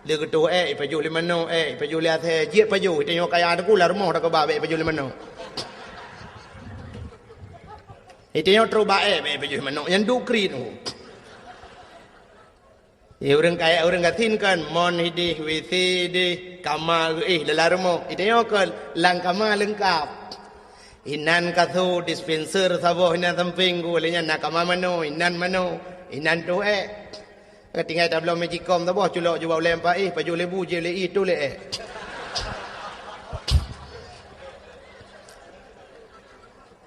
Lé geutoh ék, ipajoh lé manoe ék, ipajoh lé asèe, jeuet pajoh, itanyoe kaya teungku lam rumoh takeubah bék ipajoh lé manoe. Itanyoe trok bak ék bék ipajoh lé manoe, nyan duek kriet teungku. Ya, ureuëng kaya, ureuëng gasien kan, mon idéh, WC idéh, kama geuéh dalam rumoh. Itanyoe kan, lam kama leungkap. Inan kasô, dispenser saboh inan sampéng ku, lé nyan na kama manoe, inan manoe, inan toh ék. Ka tinggai tabloe magicom saboh, culok jubah ulée meupaih, pajoh lé bu, jieb lé ié, toh lé ék.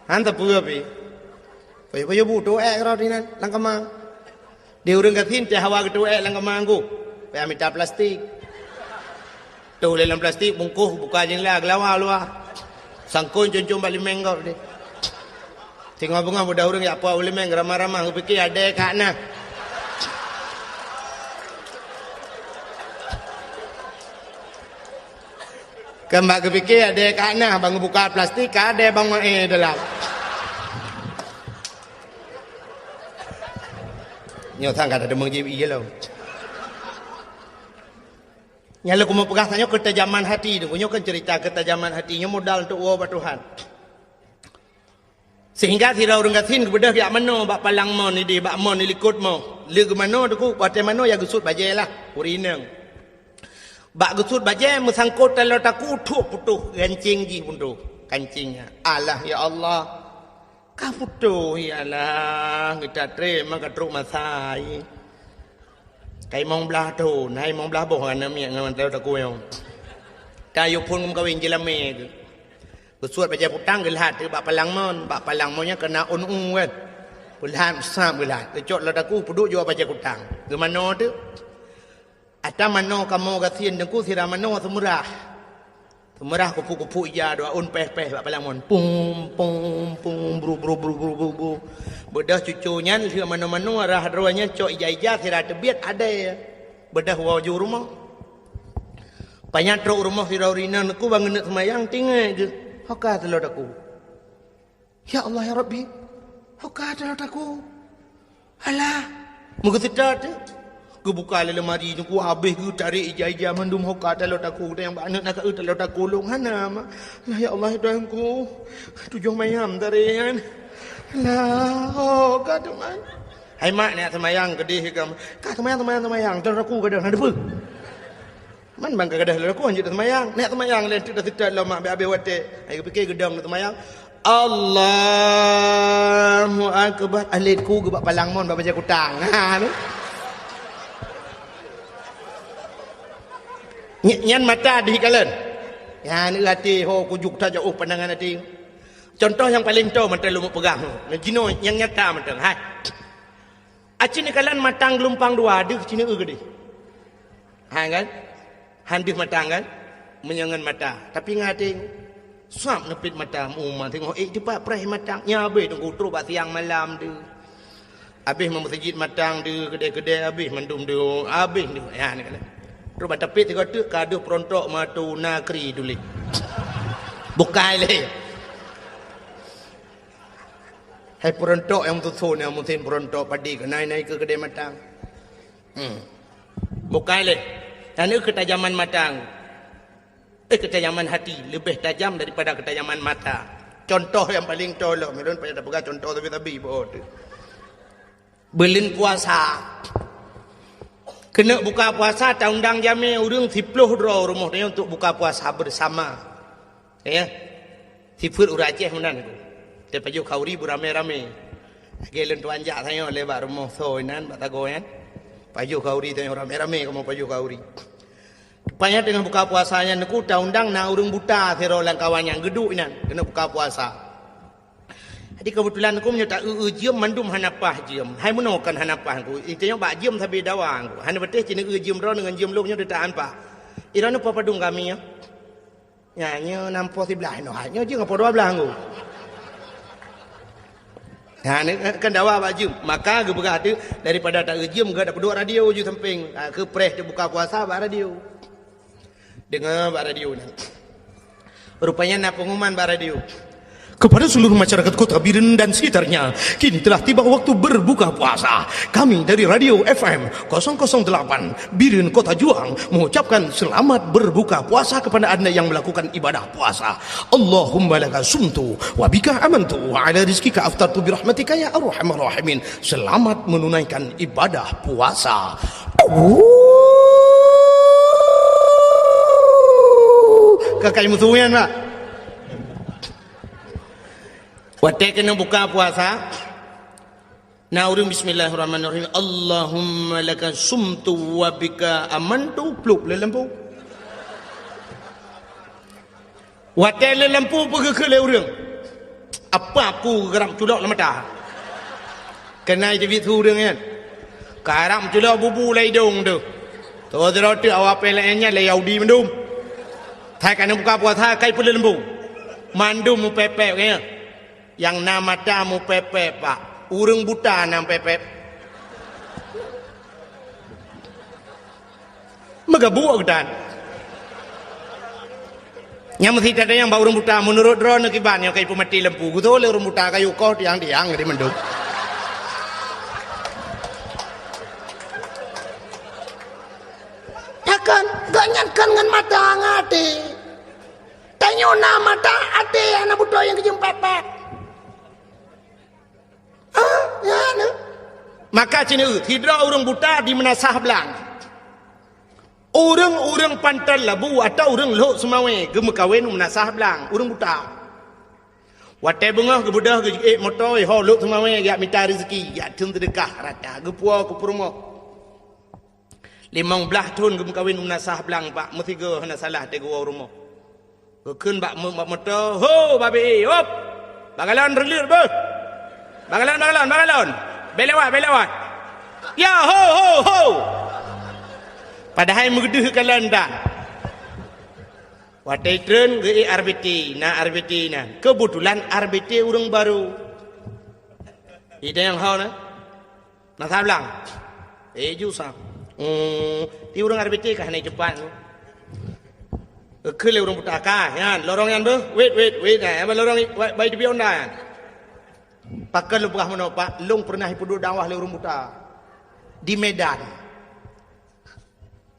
Han sapeue pih. Pajoh-pajoh bu, toh ék keudroe inan lam kama. Di ureuëng gasien teuh hawa geutoh ék lam kama teungku. Payah mita plastik. Toh lé lam plastik, bungkôh, buka jendela, geulawa luwa. Sangkon com-com bak liméng gob deh. Singoh beungoh beudôh ureuëng jak puwoe u liméng, ramah-ramah, geupiké adé ka na. Kan bak geupiké adé ka na, ban geubuka plastik, ka adé ban maé dalam. Nyoe sang ka tadeungoe jieb ié lom. Nyang lôn keumeung peugah tanyoe keutajaman hati teungku. Nyoe kan cerita keutajaman hati. Nyoe modal untuk woe bak Tuhan. Sehingga sidroe ureuëng gasien geubeudôh jak manoe bak palang mon idéh, bak mon ilikot moh. Lé geumanoe teungku, watée manoe ya geusuet bajée lah, ureuëng inong. Bak geusuet bajée meusangkot taloe takue, thuek putôh gancéng jih putôh. Gancéng nyan. Alah ya Allah. Ka putôh ya Allah, geuta trém ka trok masa. Ka limong blaih thon, hai limong blaih boh aneuk miet ngon taloe takue nyoe. Ka yue phon meukawen jeulamé keuh. Geusuet bajée kutang geulhat teuk bak palang mon, bak palang mon nyan keunan ôn u kan. Peulhat, sam geulhat, geucok lam takue peuduek jua bajée kutang. Geumanoe teuk. Ata manoe kamoe gasien teungku sira manoe seumeurah. Seumeurah kupu-kupu ija dua ôn péh-péh bak palang mon. Pum, pum, pum, bru, bru, bru. Beudôh cuco nyan lheueh manoe-manoe rhah droe nyan cok ija-ija sira teubiet adé. Beudôh woe ju rumoh. Pajan trok rumoh sidroe ureuëng inong teungku ban geuneuk seumayang tinggai geuh. Ho ka taloe takue. Ya Allah ya Rabbi. Ho ka taloe takue. Alah. Meugeuseutôt teuk. Geubuka lé leumari nyoe, habéh geutarek ija-ija mandum, ho ka taloe takue, nyang bak aneuk na ka eu taloe takue lôn hana, ma. Lah, ya Allah, ya Tuhanku, tujoh mayam tarek nyan. Lah, ho ka teuma. Hai mak, neujak seumayang keudeh ka. Ka seumayang, seumayang, seumayang, taloe takue gadôh, na teupeue. Man ban ka gadôh taloe takue, hanjeuet seumayang. Neujak seumayang lé, teuk taseutôt lom mak, bèk habéh watèe. Hai geupike geudong seumayang. Allahu Akbar. Alet ku geubak palang mon bak bajèe kutang. Ha, tu. Ny-, nyan mata deuh kalon. Nyan até ho kujuk tajak, oh, pandangan até. Contoh nyang paleng toe mantong lôn peugah. Nah, jinoe nyang nyata mantong. Hai. Aci neukalon matang geulumpang dua, deuh ci neueu keudeh. Ha kan? Han deuh matang kan? Meunyoe ngon mata. Tapi ngon até, sab neupit mata, mu ma teungoh ék teupat preh matang. Nyan habéh teungku trok bak siang malam deuh. Habéh meumeuseujid matang deuh, keudè-keudè habéh mandum deuh, habéh deuh. Ya, ni kan. Trok bak tapét sigoe teuk ka deuh peurontok matu nakri tuléh. Bukai lé. Hai peurontok nyang meususon, nyang musim peurontok padi, keunae-nae keu keudè matang. Hmm. Bukai lé. Nyan eu keutajaman matang. Eh, keutajaman hati leubeh tajam daripada keutajaman mata. Contoh nyang paleng toe lom, ulôn payah tapeugah contoh sabe-sabe bak tu. Buleuen puasa. Keuneuk buka puasa, taundang jamé ureueng siploh droe rumoh tanyoe untuk buka puasa bersama. Ya. Sifeuet ureueng Aceh meunan. Teupajoh khauri beuramé-ramé. Lagèe lôn tuan jak tanyoe lé bak rumoh soe inan, bak sagoe nyan. Pajoh khauri tanyoe ramé-ramé kamoe pajoh khauri. Rupanya teungoh buka puasa nyan, neuku taundang na ureueng buta sidroe lam kawan nyan geuduek inan keuneuk buka puasa. Jadi keubeutulan neuku meunyoe ta-eu-eu jeuem mandum hana paih jeuem. Hai meunoe kon hana paih neuku. Tanyoe bak jeuem sabe dawa neuku. Hana patéh ci neueu jeuem droeneuh ngon jeuem lôn nyoe teuta han paih. Droeneuh po padum kami nyoe. Nyan, nyoe nam po siblaih noh, nyoe jeuem po dua blaih nggu. Nah, ni kan dawa bak jeuem. Maka geupeugah tu, daripada ta-eu jeuem, geupeudok radio ju sampéng. Ha, keu preh teubuka puasa bak radio. Deungoe bak radio nyan. Rupanya na pengumuman bak radio. Kepada seluruh masyarakat Kota Biren dan sekitarnya, kini telah tiba waktu berbuka puasa. Kami dari Radio F M kosong kosong delapan Biren Kota Juang mengucapkan selamat berbuka puasa kepada anda yang melakukan ibadah puasa. Allahumma laka sumtu wa bika amantu wa ala rizkika aftartu birahmatika ya arhamar rahimin. Selamat menunaikan ibadah puasa. Kakai musuh nyan, Pak. Watèe keuneuk buka puasa, na ureueng bismillahirrahmanirrahim, Allahumma laka sumtu wa bika amantu, plup lé lampu. Watèe lé lampu peugeuh keu lé ureueng, apa aku geurab culok lam mata. Keunae teubiet su ureueng nyan. Karab culok bubu lam idong tu. Toh sidroe teuk awak pih laén nyan lé Yahudi mandum. Hai ka neubuka puasa kai peuleumbong. Mandum mupepek nyan. Nyang na mata mupepek, Pak. Ureueng buta na mupepek. Meugabuk geutan. Nyang meusi tanyong bak ureueng buta, meunurot droeneuh kiban nyang ka ipeumaté lampu, geutoh lé ureueng buta kayu koh tiang-tiang jadi mandum. Takon, gobnyan kon ngon mata ngon até. Tanyoe na mata, até hana beutôi nyang geujeuem pepek. Ah, ya, na. Maka ci neueu, sidroe ureueng buta di Meunasah Blang. Ureueng-ureueng Panton Labu atawa ureueng Lhok Seumawé geumeukawen u Meunasah Blang, ureueng buta. Watèe beungoh geubeudôh geujiék moto, ho Lhok Seumawé jak mita rezeki, jak theun seudeukah rata, geupuwoe keu peurumoh. Limong blaih thon geumeukawen u Meunasah Blang, Pak, meusigoe hana salah teuh geuwoe u rumoh. Geukheun bak mo-, bak moto, "Ho, babe, hop! Bak galon reuleuet beuh! Bak galon, bak galon, bak galon! Bèk lewat, bèk lewat! Ya, ho, ho, ho!" Padahai meugeudeuh galon tan. Watèe treun geuék R B T, na R B T na. Keubeutulan R B T ureueng barô. Idéh nyang ho na. Na sablang. Eh, ju sa. Hmm, di ureueng R B T ka hana jeupat. Geukheun lé ureueng buta ka, nyan, lorong nyan beuh. Wait, wait, wait, eh, lorong, bai, bai di Honda nyan. Pakon lôn peugah meunoe, Pak, lôn peureunah ipeuduek dakwah lé ureueng buta. Di Medan.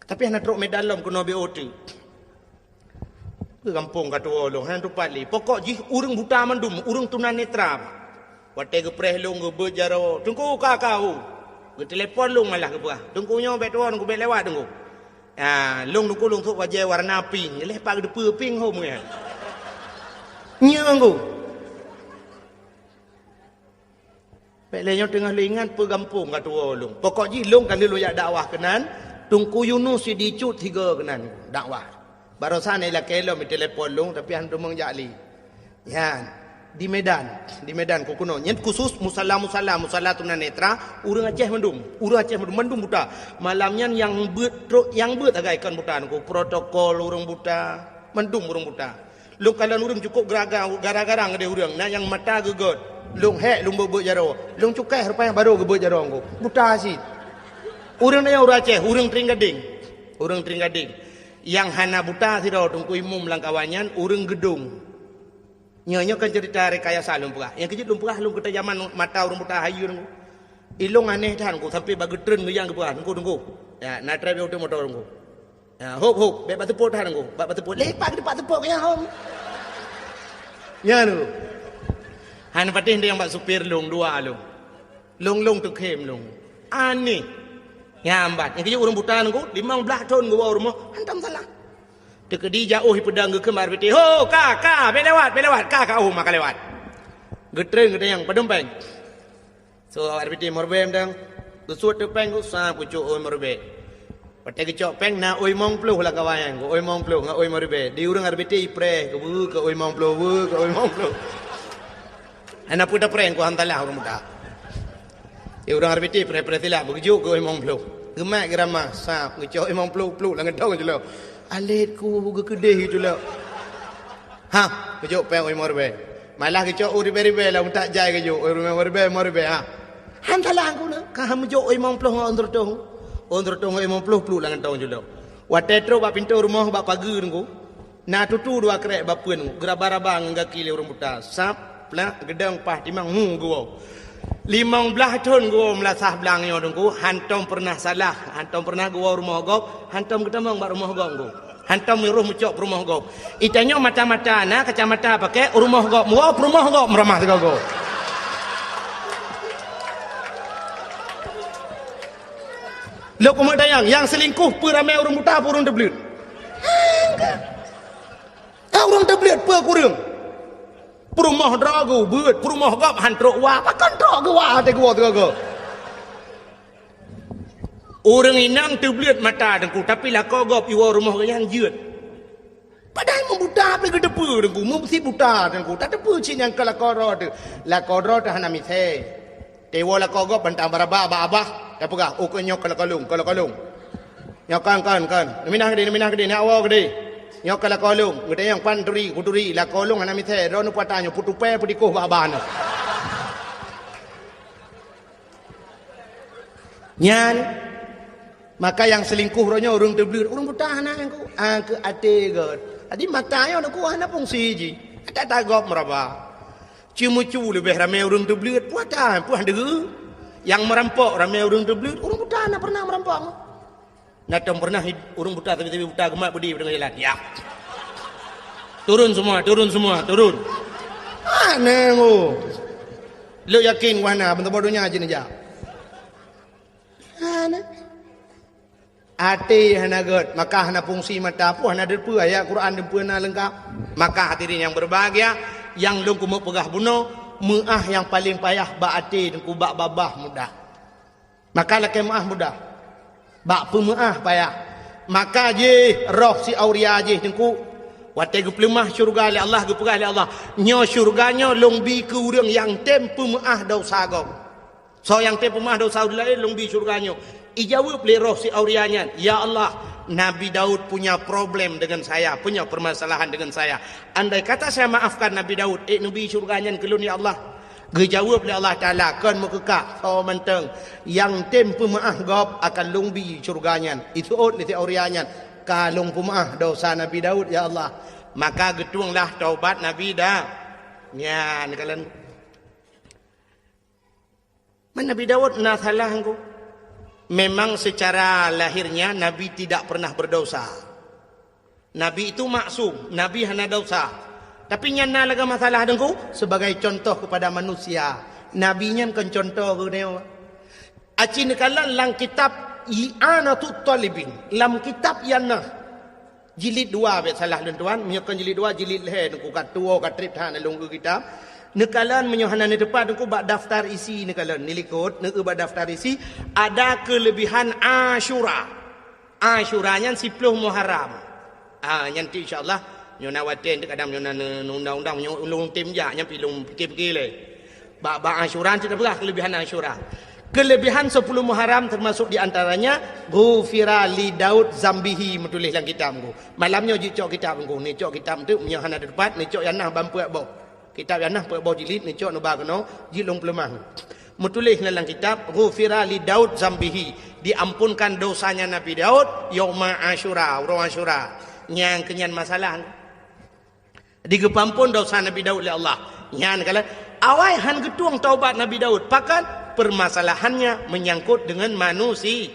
Tapi hana trok Medan lom keunoe B O T. Keu gampông ka tuwoe lôn, hana tupat lé. Pokok jih ureuëng buta mandum, ureuëng tunanetra. Watée geupreh lôn geubeuet jaroe, "Teungku ka ka ho." Geutelepon lôn malah geupeugah, "Teungku nyoe bék tuwoe, Teungku bék lewat, Teungku." Ah, lôn Teungku lôn sôk bajée warna pink, leh pat geuteupeue pink ho meunan. Nyoe Teungku. Bék lé nyoe teungoh lé ingat peue gampông ka tuwoe lôn. Pokok jih lôn ka lheueh lôn jak dakwah keunan, Teungku Yunus Sidicut sigoe keunan dakwah. Barosan ilakée lom itelepon lôn, tapi han teumeung jak lé. Nyan, di Medan, di Medan keuh keunoe. Nyan khusus musala-musala, musala tunanetra, ureuëng Aceh mandum, ureuëng Aceh mandum, mandum buta. Malam nyan nyang beuet trok, nyang beuet sagai kon buta Teungku, protokol ureuëng buta, mandum ureuëng buta. Lôn kalon ureuëng cukôp geraga-, gara-gara ngon ureuëng, na nyang mata geugét. Lôn hék lôn beuet-beuet jaroe. Lôn cukai rupa nyang barô geubeuet jaroe Teungku. Buta cit. Ureuëng nyan ureuëng Aceh, ureuëng Trienggadeng. Ureuëng Trienggadeng. Nyang hana buta sidroe Teungku Imum lam kawan nyan, ureuëng Geudong. Nyoe, nyoe kan ceurita rekayasa lôn peugah. Nyang keujeuet lôn peugah lôn keuta jaman mata ureuëng buta hayeue Teungku. Ilôn aneh that Teungku, sampai bak geutreun geuyang geupeugah, "Teungku, Teungku. Ya, na trép nyang uteuk moto Teungku." Ya, hop, hop, bék bak seupôt that Teungku. Bak, bak seupôt. Lé pat, pat seupôt keu nyang hom. Nyan Teungku. Han patéh nyang bak supir lôn, dua lôn. Lôn, lôn teukhém lôn. Aneh. Nyan ban. Nyang keujeuet ureuëng buta Teungku, limong blaih thon geuwoe rumoh, hantom salah. Teukeudi jak óh ipeudong geukheun bak R B T, "Ho, ka, ka, bék lewat, bék lewat, ka, ka óh maka lewat." Geutreun geutanyong, "Padum péng?" So, awak R B T meuribée mantong. Geusuet teuk péng, geusa geucok ôi meuribée. Watée geucok péng, na ôi limong ploh lam kawan nyan, ôi limong ploh ngon ôi meuribée. Di ureuëng R B T ipreh, keu keu ôi limong ploh, keu ôi limong ploh. Hana peue tapreh, keu hantalah ureuëng buta. Di ureuëng R B T preh-preh silap, beugeucok keu ôi limong ploh. Geumat geuramah, sab, geucok limong ploh, pluek lam geudong jih lom. Alet ku geukeudeh itu lom. Ha, geucok péng ôi limong ribée. Malah geucok ôi ribée-ribée lam utak jai geucok, ôi limong ribée, limong ribée, ha. Han salah Teungku na, ka han meujok ôi limong ploh ngon ôi seureutôh. Ôi seureutôh ngon limong ploh pluek lam geudong jih lom. Watée trok bak pintoe rumoh bak pageue Teungku, na tutu dua krék bak peuen Teungku, geuraba-raba ngon gaki lé ureuëng buta. Sab, plak, geudong, paih, timang, hu, geuwoe. Limong blaih thon geuwoe meulasah blang nyoe Teungku, hantom peureunah salah, hantom peureunah geuwoe rumoh gob, hantom geutamong bak rumoh gob Teungku. Hantom meuroh meucok peurumoh gob. Itanyoe mata-mata na kacamata pakai, rumoh gob meuwoe, peurumoh gob meuramah sigoe-goe. Lôn keumeudayang, nyang seulingkoh peue ramé ureuëng buta, peue ureuëng teubleuet? Ka ureuëng teubleuet peue kureueng? Peurumoh droe geuh beuet, peurumoh gob han trok wa, pakon trok geuh wa até geuwoe sigoe-goe. Ureuëng inong teubleuet mata Teungku, tapi lakoe gob iwoe rumoh geuh nyan jeuet. Padahai meubuta pih geuteupeue Teungku, meusi buta Teungku, tateupeue cit nyang keu lakoe droe teuh. Lakoe droe teuh hana misée. Teuwoe lakoe gob bantang baraba bak abah, tapeugah, "Oh, keu nyoe keu lakoe lôn, keu lakoe lôn." Nyoe kon, kon, kon. Neuminah keudeh, neuminah keudeh, neuwoe keudeh. Nyoe keu lakoe lôn, geutanyong, "Pan turi?" "Kuturi, lakoe lôn hana misée, droeneuh peue ata nyoe, peutupée peutikoh bak abah nyoe." Nyan, maka nyang seulingkoh uroe nyoe ureuëng teubleuet, ureuëng buta hana Teungku, ah, keu até gét. Jadi mata nyoe Teungku hana fungsi jih. Ata-ata gob meuraba. Ceumeucue leubeh ramé ureuëng teubleuet, peue ata, peue han deuh. Nyang meurampok ramé ureuëng teubleuet, ureuëng buta hana peureunah meurampok. Na tom peureunah ureuëng buta, sabe-sabe buta geumat beudé deungon jalan. Ya. Turun semua, turun semua, turun. Hana ngo. Lôn yakin wahana, bansa boh donya jih neujak. Hana. Até hana gét, maka hana fungsi mata pun hana teupeue ayat Quran teupeue na leungkap. Maka hadirin yang berbahagia, nyang lôn keumeung peugah bunoe, meuáh nyang paleng payah bak até Teungku, bak babah mudah. Maka lakée meuáh mudah. Bak peumeuáh payah. Maka jih roh si auria jih Teungku, watée geupeuleumah syeuruga lé Allah, geupeugah lé Allah, "Nyoe syeuruga nyoe lôn bi keu ureuëng nyang tem peumeuáh desya gob." Soe nyang tem peumeuáh desya ureuëng laén lôn bi syeuruga nyoe. Ijaweueb lé roh si auria nyan, "Ya Allah, Nabi Daud punya problem dengan saya, punya permasalahan dengan saya. Andai kata saya maafkan Nabi Daud, ék neubi syeuruga nyan keu lôn, ya Allah?" Geujaweueb lé Allah Taala, "Kon meukeukah, soe mantong nyang tem peumeuáh gob akan lôn bi syeuruga nyan." Iseuôt lé si auria nyan, "Ka lôn peumeuáh desya Nabi Daud, ya Allah." Maka geutuenglah taubat Nabi Da-, nyan kalon. Man Nabi Daud na salah Teungku. Memang secara lahirnya Nabi tidak pernah berdosa. Nabi itu maksum, Nabi hana dosa. Tapi nyan na lagée masalah Teungku, sebagai contoh kepada manusia. Nabi nyan kon contoh geutanyoe. Aci neukalon lam kitab I'anatut Talibin, lam kitab nyan na. Jilid dua, bèk salah lôn tuan, meunyoe kon jilid dua, jilid lhèe Teungku, ka tuwoe ka trép that lôn eu kitab. Neukalon meunyoe hana neuteupat Teungku bak daftar isi neukalon, neulikot, neueu bak daftar isi, ada kelebihan Asyura. Asyura nyan siploh Muharram. Ah, nyan ti insya Allah, nyoe na watèe kadang nyoe na ne-, undang-undang, nyoe ulôn tem jak, nyan pi lôn pikir-pikir lé. Bak, bak Asyura, kita peugah kelebihan Asyura. Kelebihan sepuluh Muharram termasuk di antaranya, "Ghufira li Daud zambihi," meutuléh lam kitab Teungku. Malam nyoe jicok kitab Teungku, neucok kitab tu, meunyoe hana teupat, neucok nyang na ban peuet boh. Kitab nyang na peuet boh jilid, neucok neuba keunoe, jilid lôn peuleumah. Meutuléh lam kitab, "Ghufira li Daud zambihi," diampunkan dosanya Nabi Daud, yauma Asyura, uroe Asyura. Nyang keunyan masalah. Digeupeuampon dosa Nabi Daud lé Allah. Nyan kala awai han geutueng taubat Nabi Daud. Pakon? Permasalahannya menyangkut dengan manusia.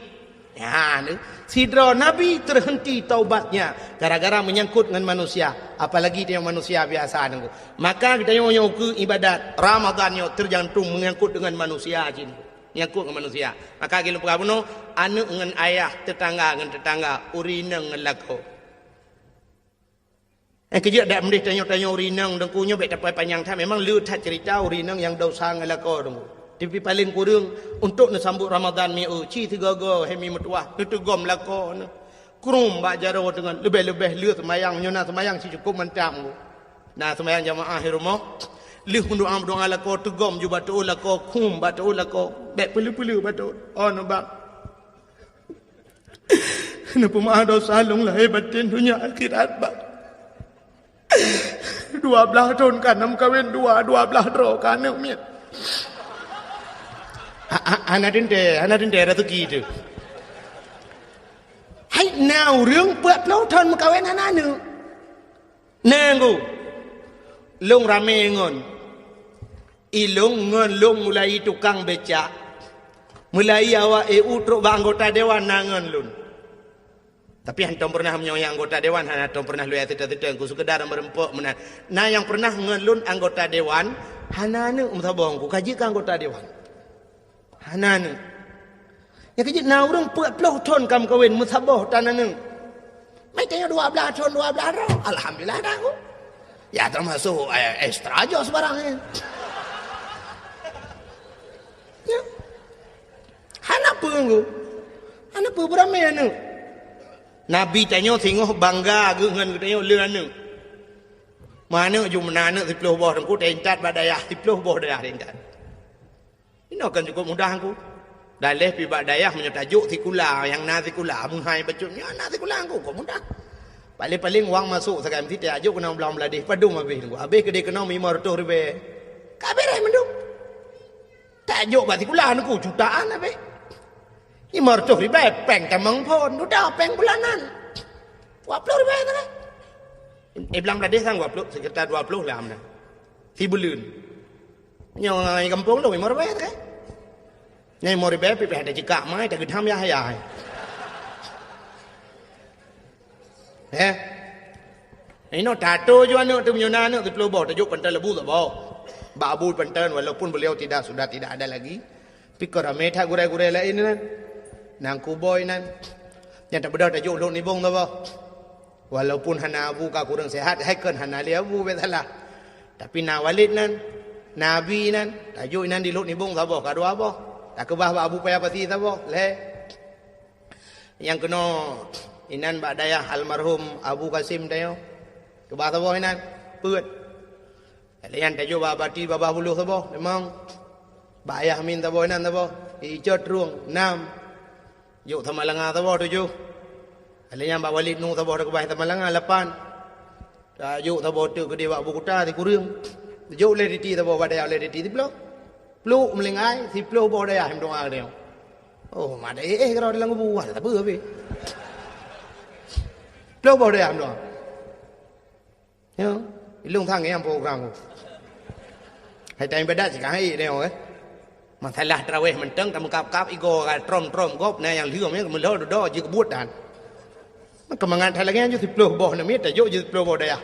Nyan, sidroe nabi terhenti taubatnya gara-gara menyangkut dengan manusia. Apalagi tanyoe manusia biasa Teungku. Maka tanyoe nyoe keu ibadat Ramadan nyoe tergantung menyangkut dengan manusia jih. Menyangkut dengan manusia. Maka lôn peugah bunoe, aneuk ngon ayah, tetangga ngon tetangga, ureueng inong ngon lakoe. Eh, keujeuet dak meudeh tanyoe-tanyoe ureueng inong Teungku nyoe bèk tapai panyang that. Memang le that cerita ureueng inong nyang dosa ngon lakoe Teungku. Tapi paléng kureueng untuk neusambot Ramadan mi eu, ci sigoe-goe hai mi meutuwah, neuteugom lakoe neuh. Krum bak jaroe teungon, leubeh-leubeh le seumayang, nyoe na seumayang ci cukôp mantap Teungku. Na seumayang jamaah di rumoh, lheueh meudoa-meudoa lakoe teugom ju bak teuôt lakoe, krum bak teuôt lakoe, bèk peuleu-peuleu bak teuôt. Oh, neuba. Neupeumaah dosa lôn lahé batén donya akhirat, Bang. Dua blaih thon ka na meukawen dua, dua blaih droe ka aneuk miet. Ha, ha, hana teuntèe, hana teuntèe raseuki teuh. Hai na ureueng peuet ploh thon meukawen hana aneuk. Nanggu, lôn ramé ngon. Ilôn ngon lôn mulai tukang becak. Mulai awak E U trok bak anggota dewan na ngon lôn. Tapi hantom pernah meunyoe nyang anggota dewan hana tom pernah lôn seuta-seuta, ku sekedar meureumpok meunan. Na nyang pernah ngon lôn anggota dewan hana aneuk meusaboh ku ka jeuet keu anggota dewan. Hana aneuk. Nyang keujeuet na ureueng peuet ploh thon ka meukawen meusaboh tan aneuk. Meutanyoe dua blaih thon, dua blaih droe. Alhamdulillah dah ku. Ya termasuk, eh, extra joh sebarang, eh. Ya. Hana peue ku. Hana peue beuramé aneuk. Nabi tanyoe singoh bangga geuh ngon geutanyoe le aneuk. Meuaneuk ju meunan aneuk siploh boh Teungku, taintat bak dayah siploh boh dayah taintat. Inoe kan cukôp mudah Teungku. Daleh pi bak dayah meunyoe tajok sikula nyang na sikula, meuhai bacut nyan na sikula Teungku, kok mudah. Paléng-paléng wang masôk sagai meusitai ajok keunoe Blang Bladeh padum habéh Teungku. Habéh keudéh keunoe limong reutôh ribèe. Ka beureh mandum. Tajok bak sikula Teungku jutaan habéh. Limong reutôh ribèe péng tamong phôn, dudoe péng bulanan. Dua ploh ribèe sagai. Eh, Blang Bladeh sang dua ploh, sekitar dua ploh lah meunan. Sibuleuen. Nyoe gampông lôn limong ribèe kan? Nyoe limong ribèe pih, pih ada jikak mai, tageudham yah-yah. Eh? Inoe tato ju aneuk teuh meunyoe na aneuk siploh boh, tajok panton leubeh saboh. Bak Abu panton, walaupun beliau tidak, sudah tidak ada lagi. Pih ka ramé that gurèe-gurèe laén nyan. Nang kuboi nyan. Nyang tabeudôh tajok Lhok Nibong saboh. Walaupun hana abu ka kureueng sehat, hai kon hana lé abu bèk salah. Tapi na Walid nyan, na Abi nyan, tajok inan di Lhok Nibong saboh, ka dua boh. Takeubah bak Abu Paya Pasi saboh, lhèe. Nyang keunoe inan bak dayah almarhum Abu Kasim tanyoe. Keubah saboh inan, peuet. Lheuh nyan tajok bak Bati babah buloh saboh, limong. Bak Ayah Amin saboh inan saboh, Icot Trueng, nam. Jok Samalanga saboh, tujoh. Lheuh nyan bak Walid Nu saboh takeubah Samalanga, lapan. Tajok saboh teuk keudéh bak Abu Kuta, sikureueng. Jok lé Titi saboh bak dayah lé Titi, siploh. Pluek meulinggai, siploh boh dayah meudoa keudéh. Oh, mak dayah eh keudroe dalam kubu, wah, tak apa habéh. Ploh boh dayah meudoa. Ya, ilong thang nyang program ku. Hai tan ibadat cit ka hai deh, eh. Masalah tarawih mantong, tameukab-kab igoe trom-trom gob, na nyang lheueh nyan meulhô dudoe jeuet keubuet dan. Maka mangat that lagèe nyan jeuet siplôh boh namiet, tajok jeuet siplôh boh dayah.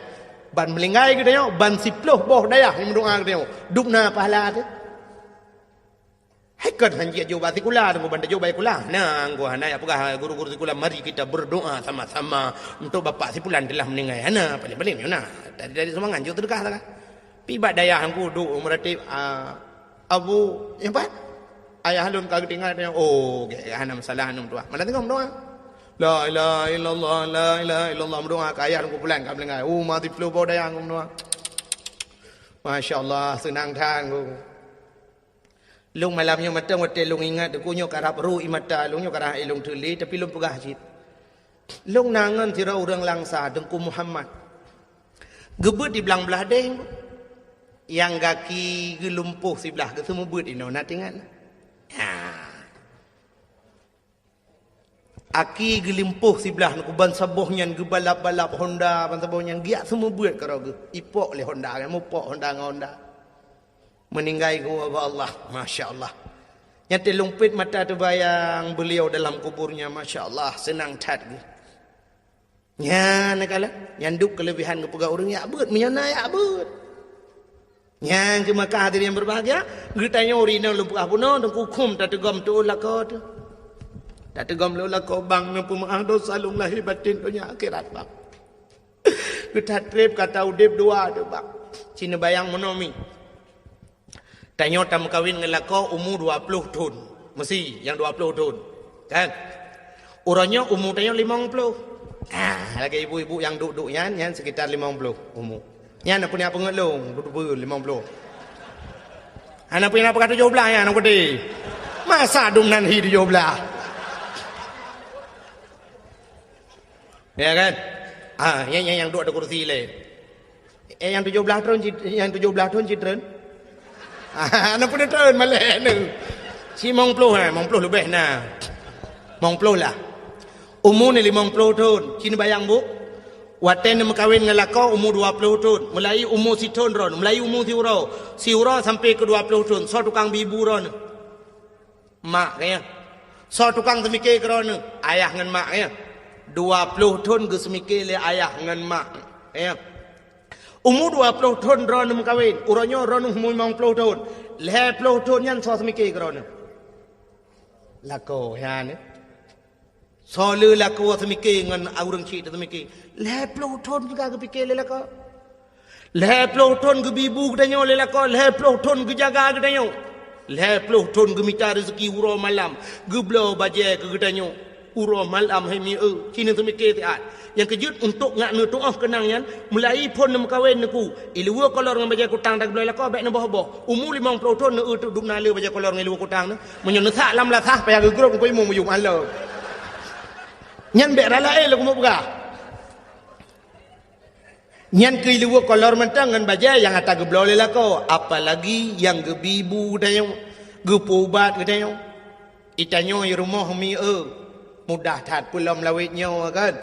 Ban meuninggai geutanyoe, ban siplôh boh dayah nyang meudoa geutanyoe. Dum na pahala teuh. Hai kon han jeuet jok bak sikula, teungku ban tajok bak sikula. Na, teungku hana jak peugah guru-guru sikula, "Mari kita berdoa sama-sama untuk bapak si fulan telah meninggal." Hana, paléng-paléng nyoe na. Dari, dari sumbangan jok seudeukah sagai. Pi bak dayah teungku duek meuratéb, a, Abu, nyang pat? Ayah lôn ka geutinggai, oh, gèt, hana masalah, aneuk meutuah. Malam teungoh meudoa. La ilaha illallah, la ilaha illallah, meudoa keu ayah lôn kumpulan ka meuninggai. Oh, mati ploh boh dayang meudoa. Masya Allah, seunang that ku. Lôn malam nyoe mantong watèe lôn ingat, ku nyoe karab ru ie mata lôn, nyoe karab lôn teuli, tapi lôn peugah cit. Lôn na ngon sidroe ureueng Langsa, Teungku Muhammad. Geubeuet di blang blah deh. Nyang gaki geulumpoh siblah, geuseumeubeuet inoe, na teuingat? Ha. Aki geulumpoh siblah, nyoe ban saboh nyan geubalap-balap Honda, ban saboh nyan geujak seumeubeuet keudroe geuh. Ipok lé Honda, mupok Honda ngon Honda. Meuninggai geuwoe bak Allah, masya Allah. Nyan teuh lôn peuet mata teubayang beliau dalam kuburnya, masya Allah, seunang that geuh. Nyan neukalon, nyan dum keuleubehan geupeugah ureueng jak beuet, meunyoe na jak beuet. Nyan keuh maka hadirin yang berbahagia, geutanyoe ureueng inong lôn peugah bunoe, teungku khum tateugom tuwoe lakoe teuh. Tateugom lôn lakoe bang, neupeumeu'ah dosa lôn lahé batén donya akhirat bang. Geuthat treb kata udeb dua teuh bang. Ci neubayang meunoe mi. Tanyoe tameukawen ngon lakoe umu dua ploh thon. Meusi nyang dua ploh thon. Kan? Uroe nyoe umu tanyoe limong ploh. Ah, lagèe ibu-ibu nyang duek-duek nyan, nyan sekitar limong ploh umu. Nyan peue nyang peungeut lôn, beutôi limong ploh. Hana peue nyang peugah tujoh blaih nyan, nyan geude. Masa dum nan hi tujoh blaih. Ya kan? Ah, nyang, nyang, nyang duek di kursi lé. Eh, nyang tujoh blaih thon cit-, nyang tujoh blaih thon cit treun? Ah, na peuet treun malèe nyoe. Ci mong ploh, eh, mong ploh leubeh na. Mong ploh lah. Umu nyoe limong ploh thon. Ci neubayang bu. Watèe neumeukawen ngon lakoe umu dua ploh thon. Meulai umu sithon droeneuh, meulai umu siuroe. Siuroe sampoe keu dua ploh thon. Soe tukang bi bu droeneuh? Mak, ya. Soe tukang seumike keu droeneuh? Ayah ngon mak, ya. Dua ploh thon geuseumike lé ayah ngon mak, ya. Umu dua ploh thon droeneuh meukawen, uroe nyoe droeneuh umu limong ploh thon. Lhèe ploh thon nyan soe seumike keu droeneuh? Lakoe, ya, ni. Soe le lakoe seumike ngon ureueng chik teuh seumike? Lhèe ploh thon juga geupike lé lakoe. Lhèe ploh thon geubi bu geutanyoe lé lakoe, lhèe ploh thon geujaga geutanyoe. Lhèe ploh thon geumita reuzeki uroe malam, geubloe bajèe keu geutanyoe. Uroe malam hai mi eu, ci neuseumike siat. Nyang keujeuet untuk ngat neutuoh keunang nyan, meulai phon neumeukawen neuku, iluweue kolor ngon bajèe kutang dan geubloe lakoe bèk neuboh-boh. Umu limong ploh thon neu eu teuk dum na le bajèe kolor ngon iluweue kutang neu. Meunyoe neusak lam lasah payah geugrôp keu imum meuyuem alô. Nyan bèk rala éh lôn keumeung peugah. Nyan keuh iluweue kolor mantong ngon bajèe nyang ata geubloe lé lakoe, apalagi nyang geubi bu geutanyoe, geupeuubat geutanyoe. Itanyoe i rumoh mi eu, mudah that peulom lawét nyoe kan.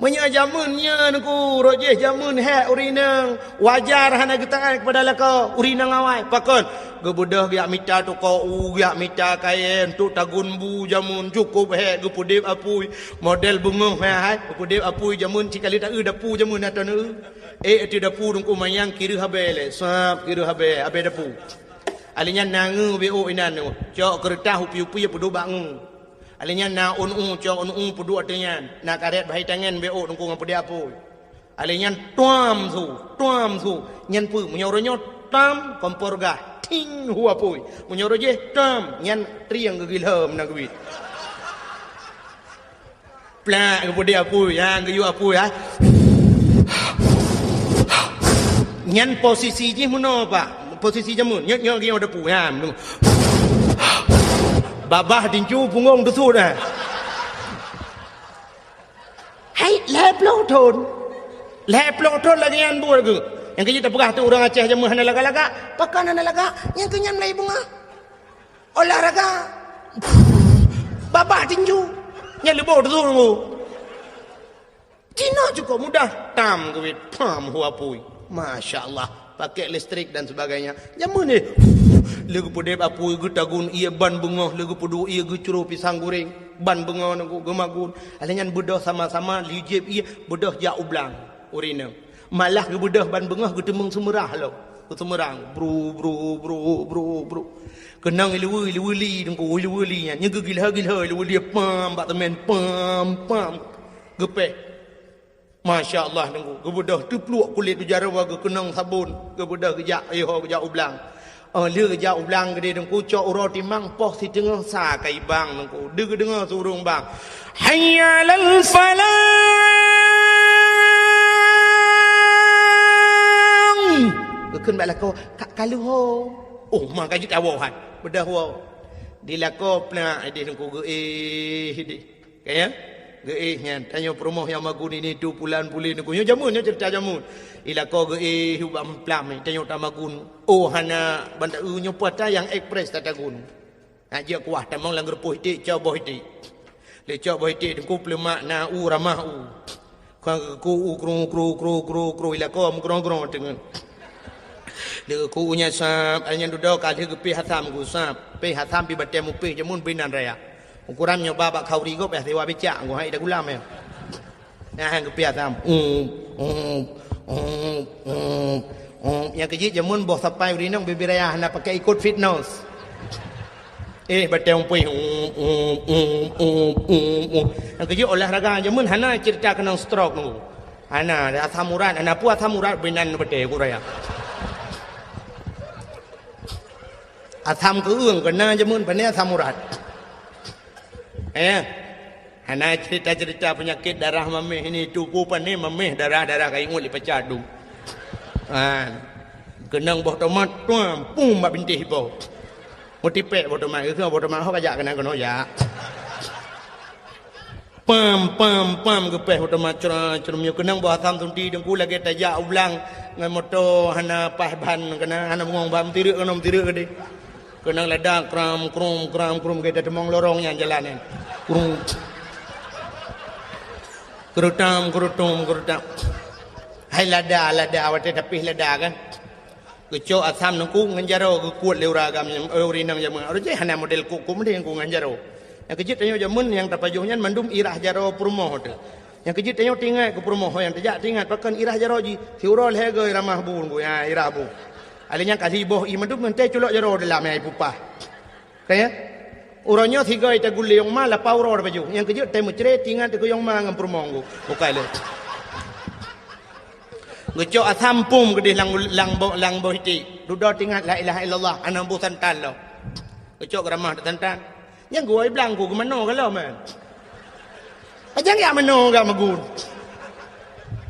Meunyoe jameun nyan ku, rot jih jameun hék ureueng inong, wajar hana geutaát keupada lakoe ureueng inong awai. Pakon? Geubeudôh geujak mita toko u, geujak mita kayèe, untuk tagun bu jameun, cukôp hék geupeudeb apui. Model beungoh hai, hai, geupeudeb apui jameun, sikali ta eu dapu jameun atau na eu. Eh, ateueh dapu teungku manyang kireuh abèe lé, sab kireuh abèe, abèe dapu. Alèh nyan na ngeu beuôk inan nyoe, cok keureutah upi-upi peuduek bak ngeu. Alèh nyan na ôn u, cok ôn u peuduek ateueh nyan, na karét bahai tangen beuôk teungku ngon peudeb apui. Alèh nyan tuam su, tuam su. Nyan peue? Meunyoe uroe nyoe tam, kompor gah, ting, hu apui. Meunyoe uroe jih tam, nyan trieng geugilhom na geubiet. Plak, geupeudeb apui, ha, geuyue apui, ha. Nyan posisi jih meunoe, Pak. Posisi jameun, nyoe, nyoe geuyue apui, ha. Babah tinju punggong teusut, ha. Hai, lhèe ploh thon. Lhèe ploh thon lagèe nyan buet geuh. Nyang keu jih tapeugah teuh ureueng Aceh jameun hana lagak-lagak. Pakon hana lagak? Nyang keu nyan mulai beungoh. Olahraga. Babah tinju. Nyan leuboh teusut teungku. Cina cukôp mudah. Tam geubiet. Pam hu apui. Masya Allah. Pakai listrik dan sebagainya. Jameun nyoe. Lé geupeudeb apui, geutagun ié ban beungoh, lé geupeuduek ié geucro pisang goreng ban beungoh, Teungku, geumagun. Alèh nyan beudôh sama-sama lé jieb ié, beudôh jak u blang, ureueng inong. Malah geubeudôh ban beungoh geuteumeung seumeurah lom. Geuseumeurang, bru, bru, bru, bru, bru. Keunong ileue, ileue li, Teungku, ileue li nyan. Nyan geugilhô-gilhô ileue li, pam, bak teumèn, pam, pam. Geupéh. Masya Allah, Teungku. Geubeudôh teupluek kulét u jaroe, geukeunong sabon. Geubeudôh geujak, iho geujak u blang. Oh, lheueh geujak u blang keudéh, Teungku, cok uroe timang poh siteungoh sa ka ibang, Teungku. Deuh geudeungoe su ureueng bang, "Hayya 'alal falah!" Geukheun bak lakoe, "Ka, ka lheueh ho." Oh, ma ka jeuet awoe hai. Beudôh woe. Di lakoe plak idéh, Teungku, geuéh idéh. Ka ya? Geuéh nyan, tanyoe peurumoh nyang magun ini tu pulan pulin, Teungku. Nyoe jameun, nyoe ceurita jameun. Di lakoe geuéh ubak meuplak, tanyoe tamagun. Oh, hana, ban ta-, nyoe puasa nyang ekspres tatagun. Nak jeuet kuah tamong lam geureupoh iték, cok boh iték. Lé cok boh iték, Teungku, peuleumak na u, ramah u. Kang geukeu u, kru, kru, kru, kru, kru, di lakoe meugrong-grong teungeut. Lé geukeu u nyan sab, ai nyan dudoe ka lheueh geupéh asam geusab. Péh asam pih batèe mupéh jameun binan raya. Ukuran nyoe ba bak khauri gob, eh, siwa bicak, geuhai dagulam, eh. Nah, geupéh asam. Um, um, um, um, um. Nyang keujeuet jameun boh sapai ureueng inong bibir raya hana pakai ikot fitness. Eh, batèe mupéh. Um, um, um, um, um, um. Nyang keujeuet olahraga jameun hana ceurita keunong stroke, Teungku. Hana, asam urat, hana peue asam urat binan batèe ku raya. Asam keueung keuna jameun, pane asam urat. Eh, hana ceurita-ceurita peunyakét darah maméh ini, tupu pane maméh darah-darah ka ingot lé pacat dum. Ha. Keunong boh tomat, tuam, pum bak bintéh ipo. Meutipék boh tomat, geukheun boh tomat ho ka jak keunan keunoe jak. Pam, pam, pam, geupéh boh tomat cra, crum nyoe keunong boh asam sunti Teungku lagèe tajak u blang ngon moto hana paih ban keunan, hana bungong ban, meutirek keunoe, meutirek keudéh. Keunong lada kram, krum, kram, krum, lagèe tateumong lorong nyan jalan nyan. Krum. Keurutam, keurutum, keurutam. Hai lada, lada, watèe tapéh lada kan. Geucok asam Teungku ngon jaroe geukuet lé ureueng agam, eh, ureueng inong jameun. Ureueng jih hana model kuet-kuet meudeh Teungku ngon jaroe. Nyang keujeuet tanyoe jameun nyang tapajoh nyan mandum irah jaroe peurumoh teuh. Nyang keujeuet tanyoe teuingat keu peurumoh, nyang tajak teuingat pakon irah jaroe jih. Siuroe lhèe goe ramah bu Teungku, ya, irah bu. Alèh nyan ka siboh ié mandum ngon teuh culok jaroe dalam, ya, ipupah. Ka ya? Uroe nyoe sigoe tagulé yong ma lapau uroe tapajoh. Nyang keujeuet teuh meucré teuingat keu yong ma ngon peurumoh Teungku. Bukai lé. Geucok asam pum keudéh lam, lam bo-, lam boh iték. Dudoe teuingat la ilaha illallah, hana boh santan lom. Geucok geuramah santan. Nyang geuwoe blang Teungku geumanoe ka lom, eh. Pajan jak manoe gak magun.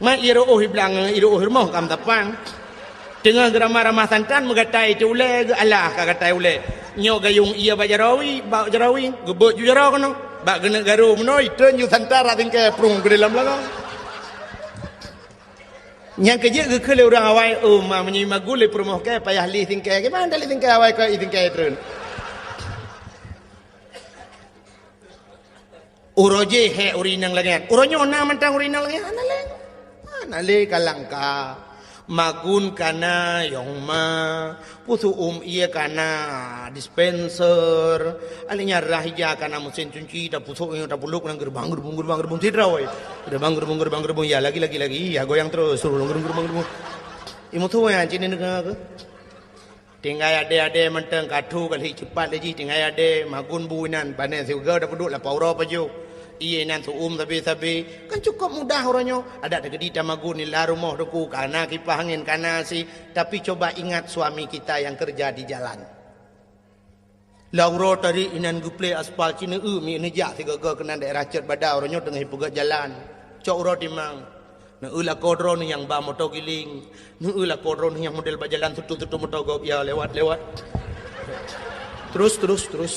Mat ié reuôh iblang, ié reuôh rumoh ka meutapang. Teungoh geuramah-ramah santan meugatai teu ulèe geualah ka gatai ulèe. Nyoe gayong ié bak jaroe, bak jaroe, geubeuet ju jaroe keunoe. Bak geuneuk garu meunoe, itreun ju santan rab singkèe prung keu dalam lagong. Nyang keujeuet geukheun lé ureueng awai, "Oh, ma, meunyoe magun lé peurumoh kèe payah lé singkèe, kiban lé singkèe awai keu i singkèe treun." Uroe jih hék ureueng inong lagèe nyan. Uroe nyoe na mantong ureueng inong lagèe nyan? Hana lé. Hana lé ka langka. Magun ka na yong ma. Pusôk uem ié ka na dispenser. Alèh nyan rhah ija ka na meusén cunci, tapusôk nyoe tapulôk ngon geureubang, geureubung, geureubang, geureubung sidroe. Geureubang, geureubung, geureubang, geureubung. Ya, lagi, lagi, lagi. Ya, goyang terus. Suruh geureubang, geureubang, geureubang. Imeuthu nyan cit neungoe keuh. Tinggai adé-adé mantong ka thu ka lheueh cepat lé jih tinggai adé, magun bu inan, pane siuga tapeuduek lapau uroe pajoh. Ié inan seu-uem sabe-sabe, kan cukôp mudah uroe nyoe. Adak teukeudi tamagun nila rumoh Teungku, ka na kipah angén, ka na asi, tapi coba ingat suami kita yang kerja di jalan. Lam uroe tadi inan geuplé aspal Cineue mi neujak sigoe-goe keunan daerah Cot Bada, uroe nyoe teungoh ipeugöt jalan. Cok uroe timang. Neueu lakoe droeneuh nyang ba moto giling. Neueu lakoe droeneuh nyang model bak jalan tutup-tutup moto gob, ya, lewat, lewat. Terus, terus, terus.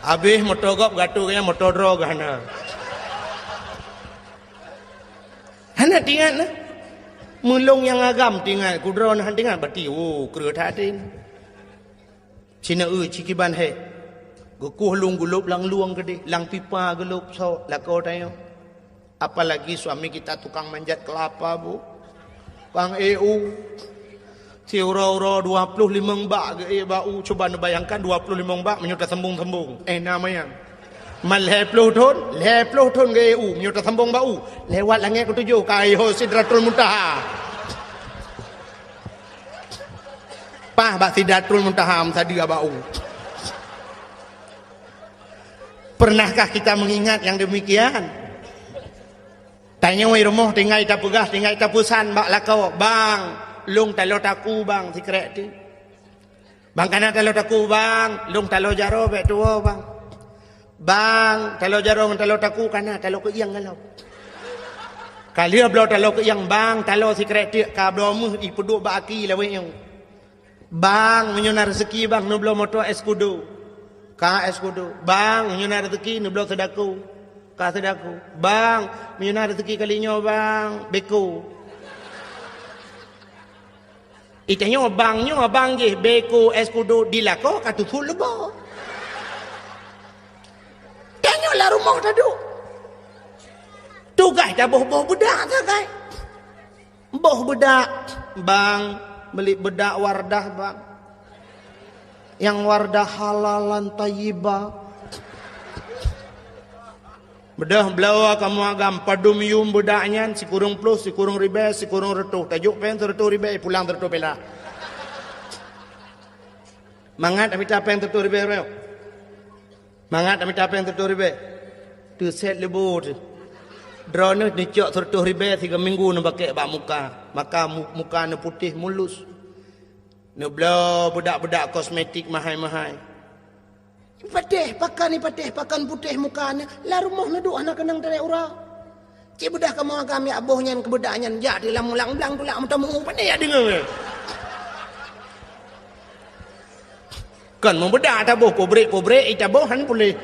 Habéh moto gob gatoe gaya moto droe geuh hana. Hana teuingat nah. Meulông nyang agam teuingat, keu droeneuh hana teuingat, berarti, oh, kreueh that até. Cineue cikiban hék. Geukueh lôn geulôb lam lueng keudéh, lam pipa geulôb sôk lakoe tanyoe. Apalagi suami kita tukang manjat kelapa, Bu. Tukang E U. Siuroe-uroe dua ploh limong bak geuék bak u, cuba neubayangkan dua ploh limong bak meunyoe tasambong-sambong. Eh, na manyang. Man lhèe ploh thon, lhèe ploh thon geuék u, meunyoe tasambong bak u, lewat langèt keutujôh, ka yoh Sidratul Muntaha. Paih bak Sidratul Muntaha meusadeue bak u. Pernahkah kita mengingat yang demikian? Tanyoe i rumoh tinggai tapeugah, tinggai tapeusan bak lakoe, "Bang, lôn taloe taku, Bang, sikrek teuk." "Bang, kana taloe taku, Bang, lôn taloe jaroe bèk tuwoe, Bang." "Bang, taloe jaroe ngon taloe taku kana, taloe keuieng galom." Ka lheueh bloe taloe keuieng, "Bang, taloe sikrek teuk," ka bloe meuh ipeuduek bak aki lawét nyoe. "Bang, meunyoe na reuzeki, Bang, neubloe moto es kudo." Ka es kudo. "Bang, meunyoe na reuzeki, neubloe seudako." Ka seudako. "Bang, meunyoe na reuzeki kali nyoe, Bang, beko." Itanyoe bang nyoe, bang jih beko es kudo di lakoe ka teusut leubo. Tanyoe lam rumoh taduek. Tugaih taboh-boh beudak sagai. Boh beudak, "Bang, meuli beudak Wardah, Bang. Nyang Wardah halalan thayyibah." Beudôh bloe kamoe agam padum yuem beudak nyan, sikureueng ploh, sikureueng ribèe, sikureueng reutôh. Tajok péng sireutôh ribèe, pulang sireutôh perak. Mangat mita péng sireutôh ribèe, bro. Mangat mita péng sireutôh ribèe. Teusét leubo teuh. Droeneuh neucok sireutôh ribèe sigoe minggu neubakèk bak muka. Maka mu-, muka neuputéh mulus. Neubloe beudak-beudak kosmetik mahai-mahai. Patéh pakan, patéh pakan putéh muka neuh, lam rumoh neuduek hana keunong tarek uroe. Cit beudôh kamoe agam jak boh nyan keu beudak nyan jak di lam mulang blang tulak meutameu, pane jak deungoe. Kon meubeudak taboh, pubrek-pubrek itaboh han puléh.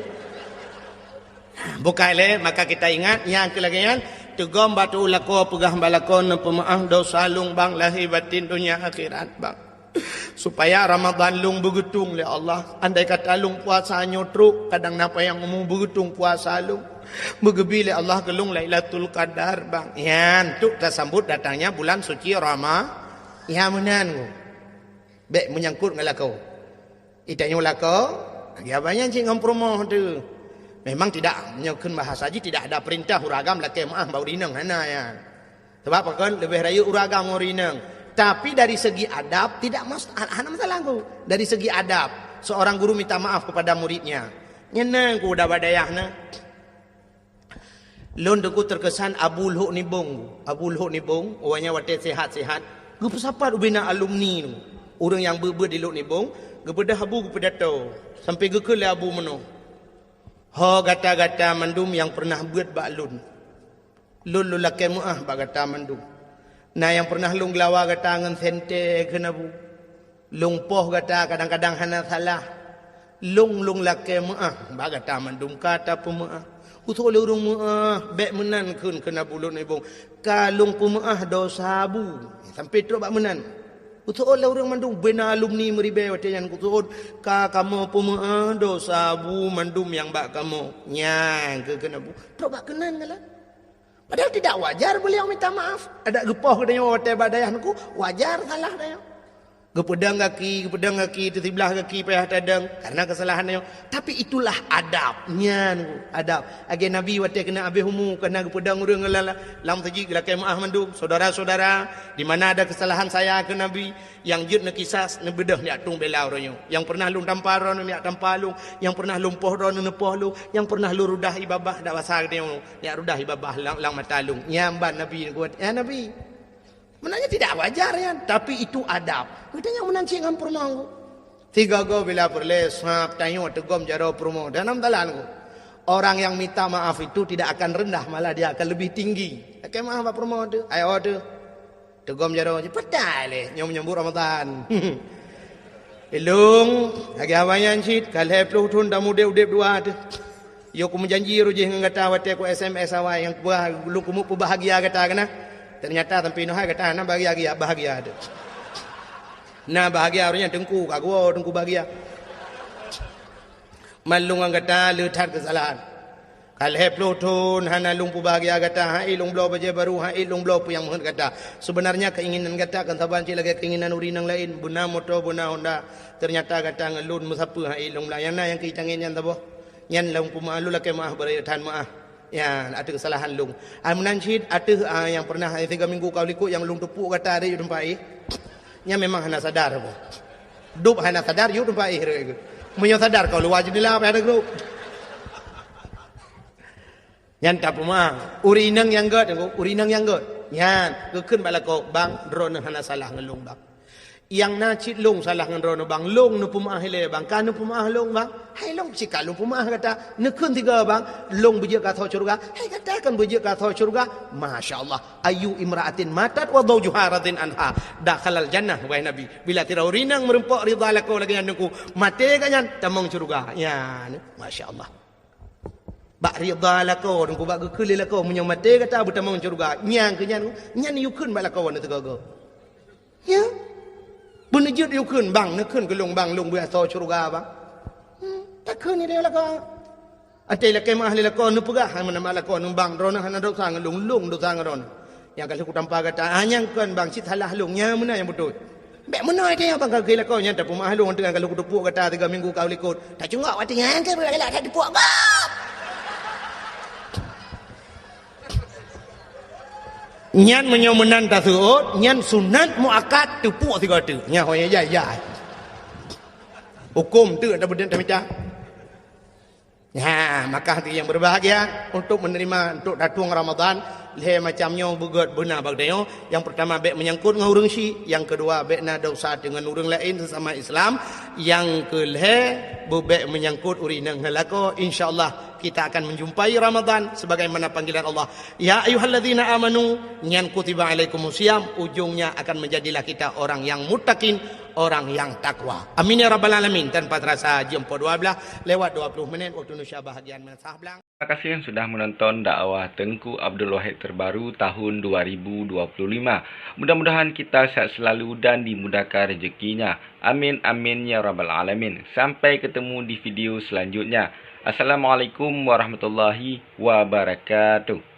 Bukai lé, maka kita ingat, nyang keu lagèe nyan, teugom bak tu'u lakoe, peugah bak lakoe, neupeumeu'ah dosa lôn bang, lahé batin, donya akhirat bang. Supaya Ramadan lôn beugeutung lé Allah. Andai kata lôn puasa nyoe trok, kadang na panyang umu beugeutung puasa lôn. Beugeubi lé Allah keu lôn Lailatul Qadar bang. Nyan, untuk tasambot datangnya bulan suci Rama-, nyan meunan. Bèk meunyangkot ngon lakoe. Itanyoe lakoe, lagèe abang nyan cit ngon peurumoh teuh. Memang tidak, meunyoe kheun bahasa jih, tidak ada perintah ureueng agam lakèe meu'ah bak ureueng inong, hana nyan. Sabab pakon, leubeh rayeuk ureueng agam ngon ureueng inong. Tapi dari segi adab, tidak mas-, hana masalah tu. Dari segi adab, seorang guru minta maaf kepada muridnya. Nyan na ku udah bak dayah na. Lôn teungku teukesan Abu Lhok Nibong. Abu Lhok Nibong, awaknyan watèe sehat-sehat, geupeusapat ubena alumni tu. Ureueng nyang beuet-beuet di Lhok Nibong, geubeudôh Abu geupeudato. Sampoe geukheun lé Abu meunoe, "Ho gata-gata mandum nyang peureunah beuet bak lôn. Lôn, lôn lakèe meu'ah bak gata mandum. Na nyang peureunah lôn geulawa gata ngon sentée," kheun Abu. "Lôn poh gata kadang-kadang hana salah. Lôn, lôn lakèe meu'ah bak gata mandum ka tapeumeu'ah. Usôk lé ureueng meu'ah, bèk meunan kheun," kheun Abu Lhok Nibong. "Ka lôn peumeu'ah dosa Abu." Sampoe trok bak meunan. "Usôk lé ureueng mandum, bubena alumni meuribèe watèe nyan, usôk ka kamoe peumeu'ah dosa Abu mandum nyang bak kamoe." Nyan kheun Abu. Trok bak keunan galak. Padahal tidak wajar beliau minta maaf. Adak geupoh geutanyoe watèe bak dayah teungku, wajar salah tanyoe. Geupeudong gaki, geupeudong gaki, teusiblah gaki payah tadong karena kesalahan tanyoe. Tapi itulah adab. Nyan adab. Lagèe Nabi watèe keuneuk habéh umu, karena geupeudong ureueng lam, lam meuseujid geulakèe meu'ah mandum. "Saudara-saudara, di mana ada kesalahan saya," kheun Nabi, "nyang jeuet neukisas, neubeudôh neujak tueng bela uroe nyoe. Nyang peureunah lôn tampa droeneuh neujak tampa lôn, nyang peureunah lôn poh droeneuh neupoh lôn, nyang peureunah lôn rudah ie babah dak basa geutanyoe neujak rudah ie babah lam, lam mata lôn." Nyan ban Nabi neubuet. Ya Nabi. Meunan nyan tidak wajar nyan, tapi itu adab. Geutanyoe meunan cit ngon peurumoh. Sigoe-goe bila peureulèe sab tanyoe teugom jaroe peurumoh. Dan dalam talan ku, orang yang minta maaf itu tidak akan rendah, malah dia akan lebih tinggi. Lakèe meu'ah bak peurumoh teuh, ayo teuh. Teugom jaroe jih, peue tai lé nyoe menyambut Ramadan. Ilôn, lagèe awai nyan cit, ka lhèe ploh thon tamudép-udép dua teuh. Yo kumeujanji roh jih ngon gata watèe ku S M S awai nyang kuba lôn keumeung peubahagia gata keunan. Ternyata sampoe inoe hai gata hana bahagia, bahagia teuh. Na bahagia roh nyan teungku, ka geuwoe teungku bahagia. Man lôn ngon gata le that keusalahan. Lhèe ploh thôn hana lôn peubahgia gata, han ék lôn bloe bajèe barô, han ék lôn bloe peue nyang meuheuet gata. Seubeunarnya keinginan gata kan saban cit lagèe keinginan ureueng inong laén, beuna moto, beuna Honda. Teunyata gata ngon lôn meusapeue han ék lôn blang. Nyang na nyang keu itangen nyan saboh. Nyan lôn peumeu'ah, lôn lakèe meu'ah, beureukat that meu'ah. Ya, ateueh keusalahan lôn. Ai meunan cit ateueh, ah, nyang pernah, eh, tiga minggu ka likot nyang lôn teupuk gata di teumpat éh. Nyan memang hana sadar apa. Dub hana sadar, yue teumpat éh rot. Meunyoe sadar kau luwa jeundela payah teugrôp. Nyan tapeumeu'ah. Ureueng inong nyang gèt, ureueng inong nyang gèt. Nyan, geukheun bak lakoe, "Bang, droeneuh hana salah ngon lôn, Bang. Nyang na cit lôn salah ngon droeneuh, Bang. Lôn neupeumeu'ah ilèe, Bang. Ka neupeumeu'ah lôn, Bang. Hai lôn cit ka lôn peumeu'ah gata. Neukheun tiga, Bang. Lôn beujeuet keu asoe syeuruga. Hai gata kan beujeuet keu asoe syeuruga." Masya Allah. "Ayyu imra'atin matat wa zawjuha radin anha dakhalal jannah," wahai Nabi. Bila sidroe ureueng inong meurumpok ridha lakoe lagèe nyan Teungku, maté gobnyan tamong syeuruga. Nyan, Masya Allah. Bak ridha lakoe, Teungku, bak geukheun lé lakoe, meunyoe maté gata beutamong syeuruga. Nyang keu nyan, nyan yue kheun bak lakoe nyan teuga-ga. Ya. Beuneujeuet yue kheun, "Bang, neukheun keu lôn, Bang, lôn beuasoe syeuruga, Bang." Hmm, takheun lé lakoe. Até lakèe meu'ah lé lakoe neupeugah, hai meunan lakoe, "Bang, droeneuh hana desya ngon lôn, lôn desya ngon droeneuh. Nyang ka lheueh kutampa gata, ah, nyang kon, Bang, cit salah lôn, nyang meunan nyang beutôi." Bèk meunoe até nyan, Bang, ka geukheun lakoe nyan, tapeumeu'ah lôn, teungoh ka lheueh kuteupuk gata tiga minggu ka likot. Tacungok watèe nyan, ka beugalak that teupuk gob. Nyan meunyoe meunan taseuôt, nyan sunat muakkad teupuk sigoe teuk. Nyan ho nyang jai-jai. Hukôm teuk dah beudeueng tamita. Ya, maka hati yang berbahagia untuk menerima, untuk datang Ramadan, lhèe macam nyoe beugèt beuna bak tanyoe. Yang pertama, bèk menyangkut ngon ureueng syik. Yang kedua, bèk na desya deungon ureueng laén sesama Islam. Yang keulhèe, beubèk menyangkut ureueng inong ngon lakoe. Insya Allah, kita akan menjumpai Ramadan sebagaimana panggilan Allah. Ya ayyuhalladzina amanu, nyan kutiba alaikumus siyam, ujungnya akan menjadilah kita orang yang muttaqin, orang yang takwa. Amin ya rabbal alamin. Tanpa terasa, jeuem poh dua belas lewat dua puluh menit waktu Indonesia bahagian meunasah blang. Terima kasih yang sudah menonton dakwah Teungku Abdul Wahid terbaru tahun dua ribu dua puluh lima. Mudah-mudahan kita sehat selalu dan dimudahkan rezekinya. Amin, amin, ya rabbal alamin. Sampai ketemu di video selanjutnya. Assalamualaikum warahmatullahi wabarakatuh.